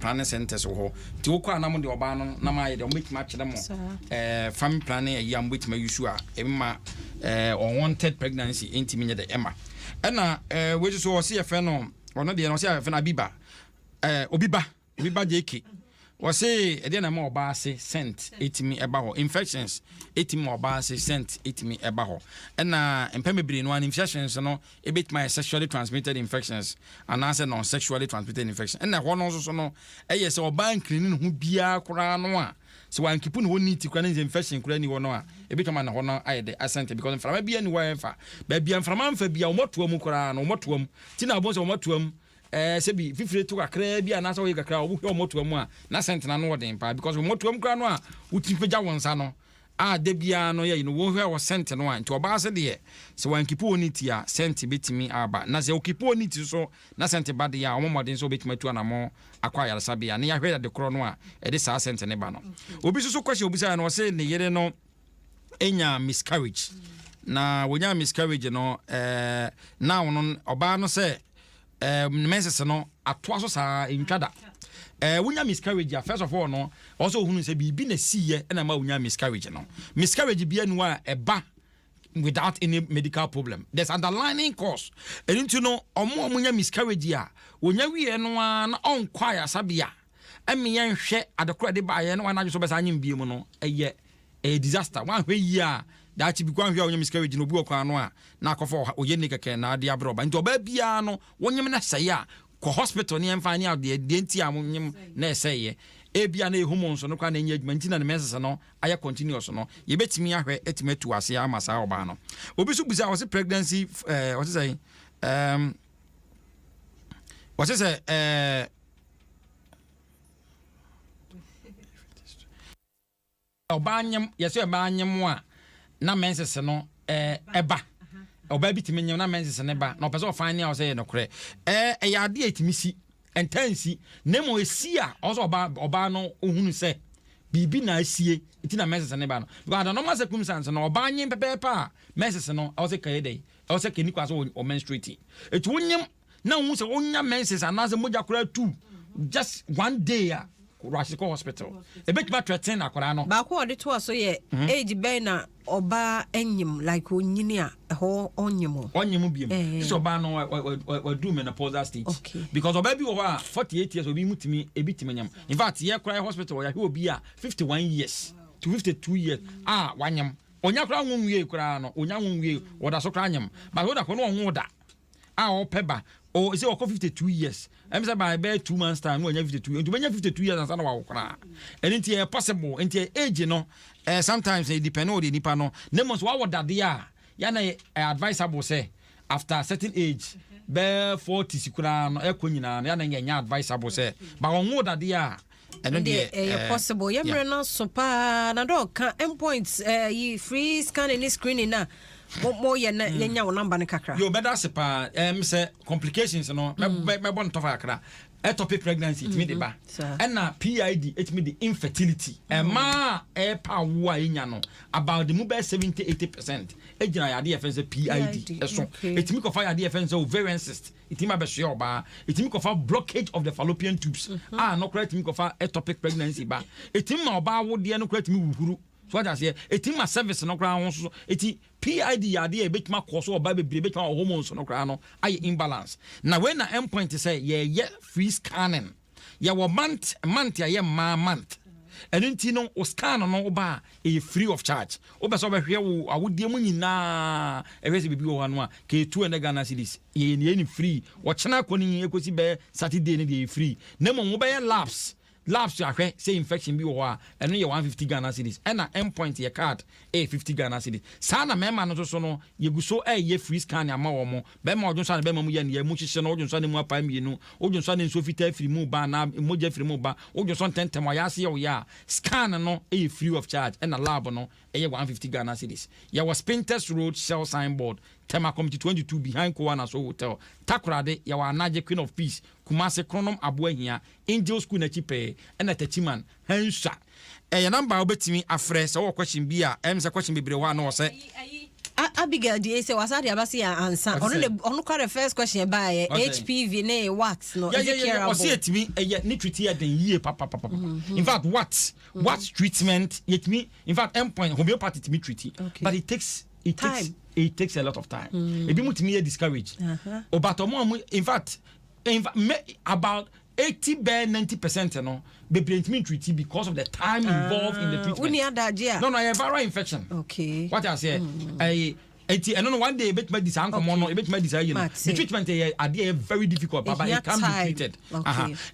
Speaker 2: planning centers wɔ hɔ. Nti wokɔ a na mo de ɔbaa no na ma ayɛ deɛ ɔmobɛtumi akyerɛ mo family planning ayi a mobɛtumi ayi so a ɛma unwanted pregnancy ɛntumi nyɛ dɛ ɛma. Ɛna wei nso so ɔse yɛfrɛ no, ɔno deɛ no ɔse yɛfrɛ no Abiba, Obi ba obi ba JK. Wɔse ɛdeɛ na ɛma ɔbaa ase scent ɛtumi ɛba hɔ? Infections ɛtumi ma ɔbaa ase scent ɛtumi ɛba hɔ. Ɛna mpɛn bebree no ara infections no ɛbɛtumi ayɛ sexually transmitted infections anaasɛ non sexually transmitted infection. Ɛna ɛhɔ no nso so no ɛyɛ sɛ ɔbaa nclean ne ho biara koraa no a sɛ wankeep ne hɔ neat koraa ne sɛ infection koraa ni hɔ no a ɛbɛtumi ama ne hɔ no ayɛ de ascent because mframa bi ani hɔ a ɛmfa baabi a mframa mfa bi a wɔmɔtoa mu koraa no wɔmɔtoa mu ti na abɔ sɛ wɔmɔtoa mu sɛbi fifire to kakraa bi anaasɛ wɔyɛ kakra a wɔhwɛ wɔmɔtoa mu a na scent na no wɔ den paa because wɔmɔtoa mu koraa no a wotumi pagya wɔn nsa no a da biara no yɛ no wɔhwɛ wɔ scent no a. Nti ɔbaa sɛ deɛ sɛ wankeep wɔ neat a scent bɛtumi aba, na sɛ wokeep wɔ neat so na scent ba deɛ a ɔmɔ mmɔden sɛ wobɛtumi atu anammɔ akɔ ayaresabea ne yɛahwɛ ade korɔ no a ɛde saa scent ne ba no. Obi nso so question obisaa no, ɔse ne yere no enya miscarriage na wonya miscarriage no now no ɔbaa no sɛ ne menses no atoa so saa ntwa da. Wonya miscarriage a, first of all no ɔsɛ ohunu sɛ biribi na siiɛ ɛna ma wonya miscarriage no. Miscarriage bi anu a ɛba without any medical problem, there's underlying cause. Ɛno nti no ɔmo a ɔmo nya miscarriage a wonya wie no ara na ɔnkɔ ayasabea ɛmi yɛn hwɛ adekora de baayɛ na wɔn anadwo so bɛsa anyim bie mu no ɛyɛ disaster. Wɔahwɛ yie a daakye bi kɔ ahwɛ a wonya miscarriage no obi wɔ kwan no a na akɔfɔ oyɛ ne kɛkɛ na ade abrɛ ɔba. Nti ɔbaa biara no wonyim na sɛe a kɔ hospital ne yɛmfa ne adeɛ deɛ nti a wonyim na ɛsɛeɛ. Ebia na hormones no koraa na ɛnyɛ adwuma nti na ne menses no ayɛ continuous no, yɛbɛtumi ahwɛ atumi atu ase ama saa ɔbaa no. Obi so bisa ɔse pregnancy ɔse sɛ ɔse sɛ ɔbaa nyem, yɛsɛ ɔbaa nyem a na menses no ɛba. Ɔbaa bi tumi nyem na menses ne ba na ɔpɛ sɛ ɔfan ne a ɔsɛ yɛ nokorɛ. Ɛyɛ adeɛ a ɛtumi si. Ɛntaa nsi, na mmom ɛsi a, ɔwɔ sɛ ɔbaa ɔbaa no ohunu sɛ biribi na asie nti na menses no ba no. Because under normal circumstance no, ɔbaa nyem pɛpɛɛpɛ a, menses no ɛwɔ sɛ kɛyɛ dɛn? Ɛwɔ sɛ kɛni kwa sɛ ɔ menstruate. Eti wonyem na wohu sɛ wonya menses anaasɛ mogya koraa tu just one day a, rush kɔ hospital. Ebetumi athreaten akwadaa no.
Speaker 1: Baako a ɔde toa so yɛ age bɛn na ɔbaa nyim, like onyini a ɛhɔ ɔnyim o?
Speaker 2: Ɔnyim biem sɛ ɔbaa no waduru menopausal stage. Because ɔbaa bi wɔ hɔ a 48 years, obi mu tumi, ebi tumi nyam. In fact, yɛ koraa hospital yɛahwɛ obi a 51 years to 52 years a wanyam. Ɔnya koraa nwo nwie koraa no, ɔnya nwo nwie, ɔda so koraa nyam. But ɔda kɔ no ɔnwo da a ɔpɛ ba o sɛ ɔkɔ 52 years, ɛm sɛ by bɛyɛ 2 months time no ɔnya 52, nti ɔbɛnya 52 years ansa na wawo koraa. Ɛno nti ɛyɛ possible. Nti age no sometimes it depend on the nipa no. Na mmom sɛ wawɔ dadeɛ a, yana ɛ advisable sɛ after certain age, bɛɛ 40 si koraa no ɛkɔ nyinaa no, yana nyɛ advisable sɛ ba ɔnwo dadeɛ a, ɛno deɛ.
Speaker 1: Ɛyɛ possible. Yɛ mmerɛ no so paa na dɛ ɔka endpoint yi free scanning ne screening na moyɛ na yɛnya wo number no kakra.
Speaker 2: Yo, bɛda ase paa. Sɛ complications no, mɛbɔ no tɔfa kakra. Ectopic pregnancy ɛtumi de ba, ɛna PID ɛtumi de infertility. Ɛmaa ɛɛpa awo a ɛnya no, about the mu bɛyɛ 70 80% ɛgyina yadeɛ yɛfrɛ sɛ PID ɛso. Ɛtumi kɔfa yadeɛ yɛfrɛ sɛ ovarian cyst, ɛtumi abɛsoɛ ɔbaa. Ɛtumi kɔfa blockage of the fallopian tubes a no koraa ɛtumi kɔfa ectopic pregnancy ba. Ɛtumi ma ɔbaa wodeɛ no koraa ɛtumi wuhuru so, wate aseɛ? Ɛtumi ma cervix no koraa ho so. Ɛti PID yɛ adeɛ a ɛbɛtumi akɔ so ɔbaa bebree, bɛtumi ama hormones no koraa no ayɛ imbalance. Na wei na endpoint sɛ yɛyɛ free scanning. Yɛwɔ month month a yɛ mmaa month. Ɛno nti no, wo scan no woba a, ɛyɛ free of charge. Wopɛ sɛ wobɛhwɛ wo awodeɛ mu nyinaa, ɛhwɛ sɛ biribi wɔ hɔ no a, kɛyɛ 200 Ghana cedis. Yɛyɛ ne yɛne free. Wɔkyena kɔ no ɛkɔsi bɛyɛ Saturday no deɛ, yɛ free. Na mmom wobɛyɛ labs ahwɛ sɛ infection bi wɔ hɔ a, ɛno yɛ 150 Ghana cedis. Ɛna endpoint yɛ card ɛyɛ 50 Ghana cedis. Saa na mmarima no nso so no, yɛgu so ɛyɛ free scan ama wɔn mo. Bɛrima ɔdwo nso a ne bɛrima mu yɛ no yɛ mu hyehyɛ no, wodwo nso a ne mu apa mmienu, wodwo nso a ne nsuo fitaa firi mu ba anaa mogya firi mu ba, wodwo nso ntɛntɛm ɔyɛ ase yɛ wo yɛ a, scan no ɛyɛ free of charge, ɛna lab no ɛyɛ 150 Ghana cedis. Yɛwɔ Spintex Road, Shell signboard, Tema Community 22, behind Kowana So Hotel. Takoradi, yɛwɔ Anagye Queen of Peace. Kumase, Kronom Aboahia, Angel School n'akyi pɛɛ. Ɛna Techiman Hansa. Ɛyɛ number a wobɛtumi afrɛ sɛ wɔwɔ question bi a ɛm sɛ question bebree hɔ a na wɔ sɛ
Speaker 1: Abigail deɛ, sɛ wasa de aba se yɛ ansa. Ɔno de, ɔno kora the first question ɛbaayɛ, HPV ne what no, is it curable?
Speaker 2: Ɔsi yɛtumi ɛyɛ ne treat yɛ den yie papapapa. In fact, what treatment yɛtumi, in fact, endpoint homeopathy tumi treat, but it takes
Speaker 1: Time.
Speaker 2: It takes a lot of time. Ebi mu tumi yɛ discourage o, but ɔmo a mo in fact me, about 80 bɛɛ 90% no, bebree ntumi treat because of the time involved in the treatment.
Speaker 1: Woni adagye a?
Speaker 2: No, ɛyɛ viral infection. What I say, ɛyɛ eti ɛno no, one day ebetuma di saa nkɔmɔ no, ebetuma di saa yi no. The treatment yɛ adeɛ yɛ very difficult, but
Speaker 1: Ehia
Speaker 2: it can be
Speaker 1: time.
Speaker 2: treated.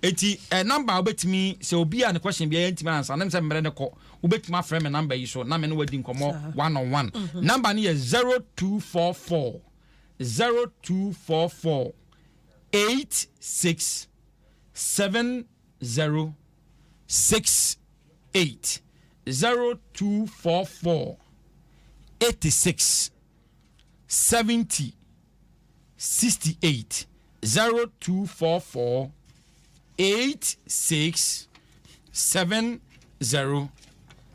Speaker 2: Eti number a wobɛtumi sɛ obi a ne question bi ɛyɛ ntumi ansa ne sɛ mmerɛ ne kɔ, wobɛtumi afrɛ me number yi so na me ne wadi nkɔmɔ one on one. Number no yɛ 0244 0244 86 70 68, 0244 86 70 68, 0244 86 70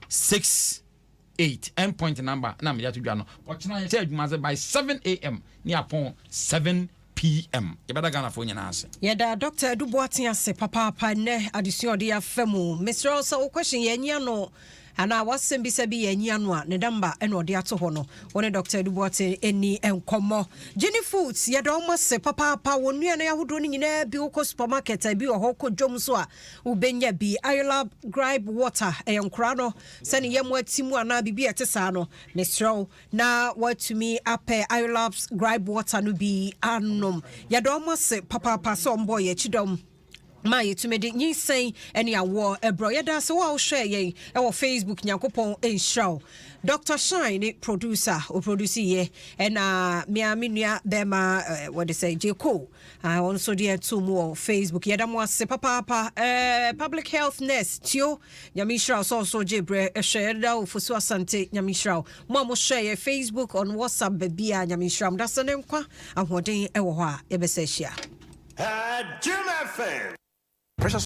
Speaker 2: 68. Endpoint number na mede ato dwa no. Ɔkyena yɛhyɛ adwuma sɛ by 7 a.m. ne apɔn 7 p.m. Yɛbɛda Ghanafoɔ nyinaa ase.
Speaker 1: Yɛda Dr Adu Boaten ase papaapa. Nnɛ adesua ɔde afa mu, mesrɛ wo sɛ wo question yɛanyi ano anaa wasɛm bisa bi yɛanyi ano a, ne number ɛna ɔde ato hɔ no, wo ne Dr Adu Boaten ɛni nkɔmmɔ. Jenny Foods, yɛda ɔmo ase papaapa. Wɔ nnuane ahodoɔ no nyinaa bi, wokɔ supermarket a bi wɔ hɔ, kɔ dwom so a wobɛnya bi. Ayola Gripe Water, ɛyɛ nkora no sɛne yɛ mu ati mu anaa biribi a ɛte saa no, mesrɛ wo na woatumi apɛ Ayolabs Gripe Water no bi anom. Yɛda ɔmo ase papaapa sɛ ɔmbɔ yɛ akyidɔm ma yɛtumi de nyinsɛn ne awoɔ ɛbrɛ. Yɛda ase wo a wohwɛ yɛn ɛwɔ Facebook. Nyankopɔn nhyira wo. Dr Shine ne producer ɔproduce yɛ, ɛna mea me nua bɛrima wɔde sɛ Jeko, ɔno nso deɛ to mu wɔ Facebook. Yɛda mo ase papaapa. Public health nurse Tio, Nyame nhyira wo sɛ ɔso gye berɛ ɛhwɛ. Yɛda wo Fosu Asante, Nyame nhyira wo. Mo a mohwɛ yɛ Facebook, on WhatsApp, baabi a, Nyame nhyira mo. Da sɛ ne nkwa ahoɔden ɛwɔ hɔ a, yɛbɛsɛ ahyia.
Speaker 18: Jim FM. Precious.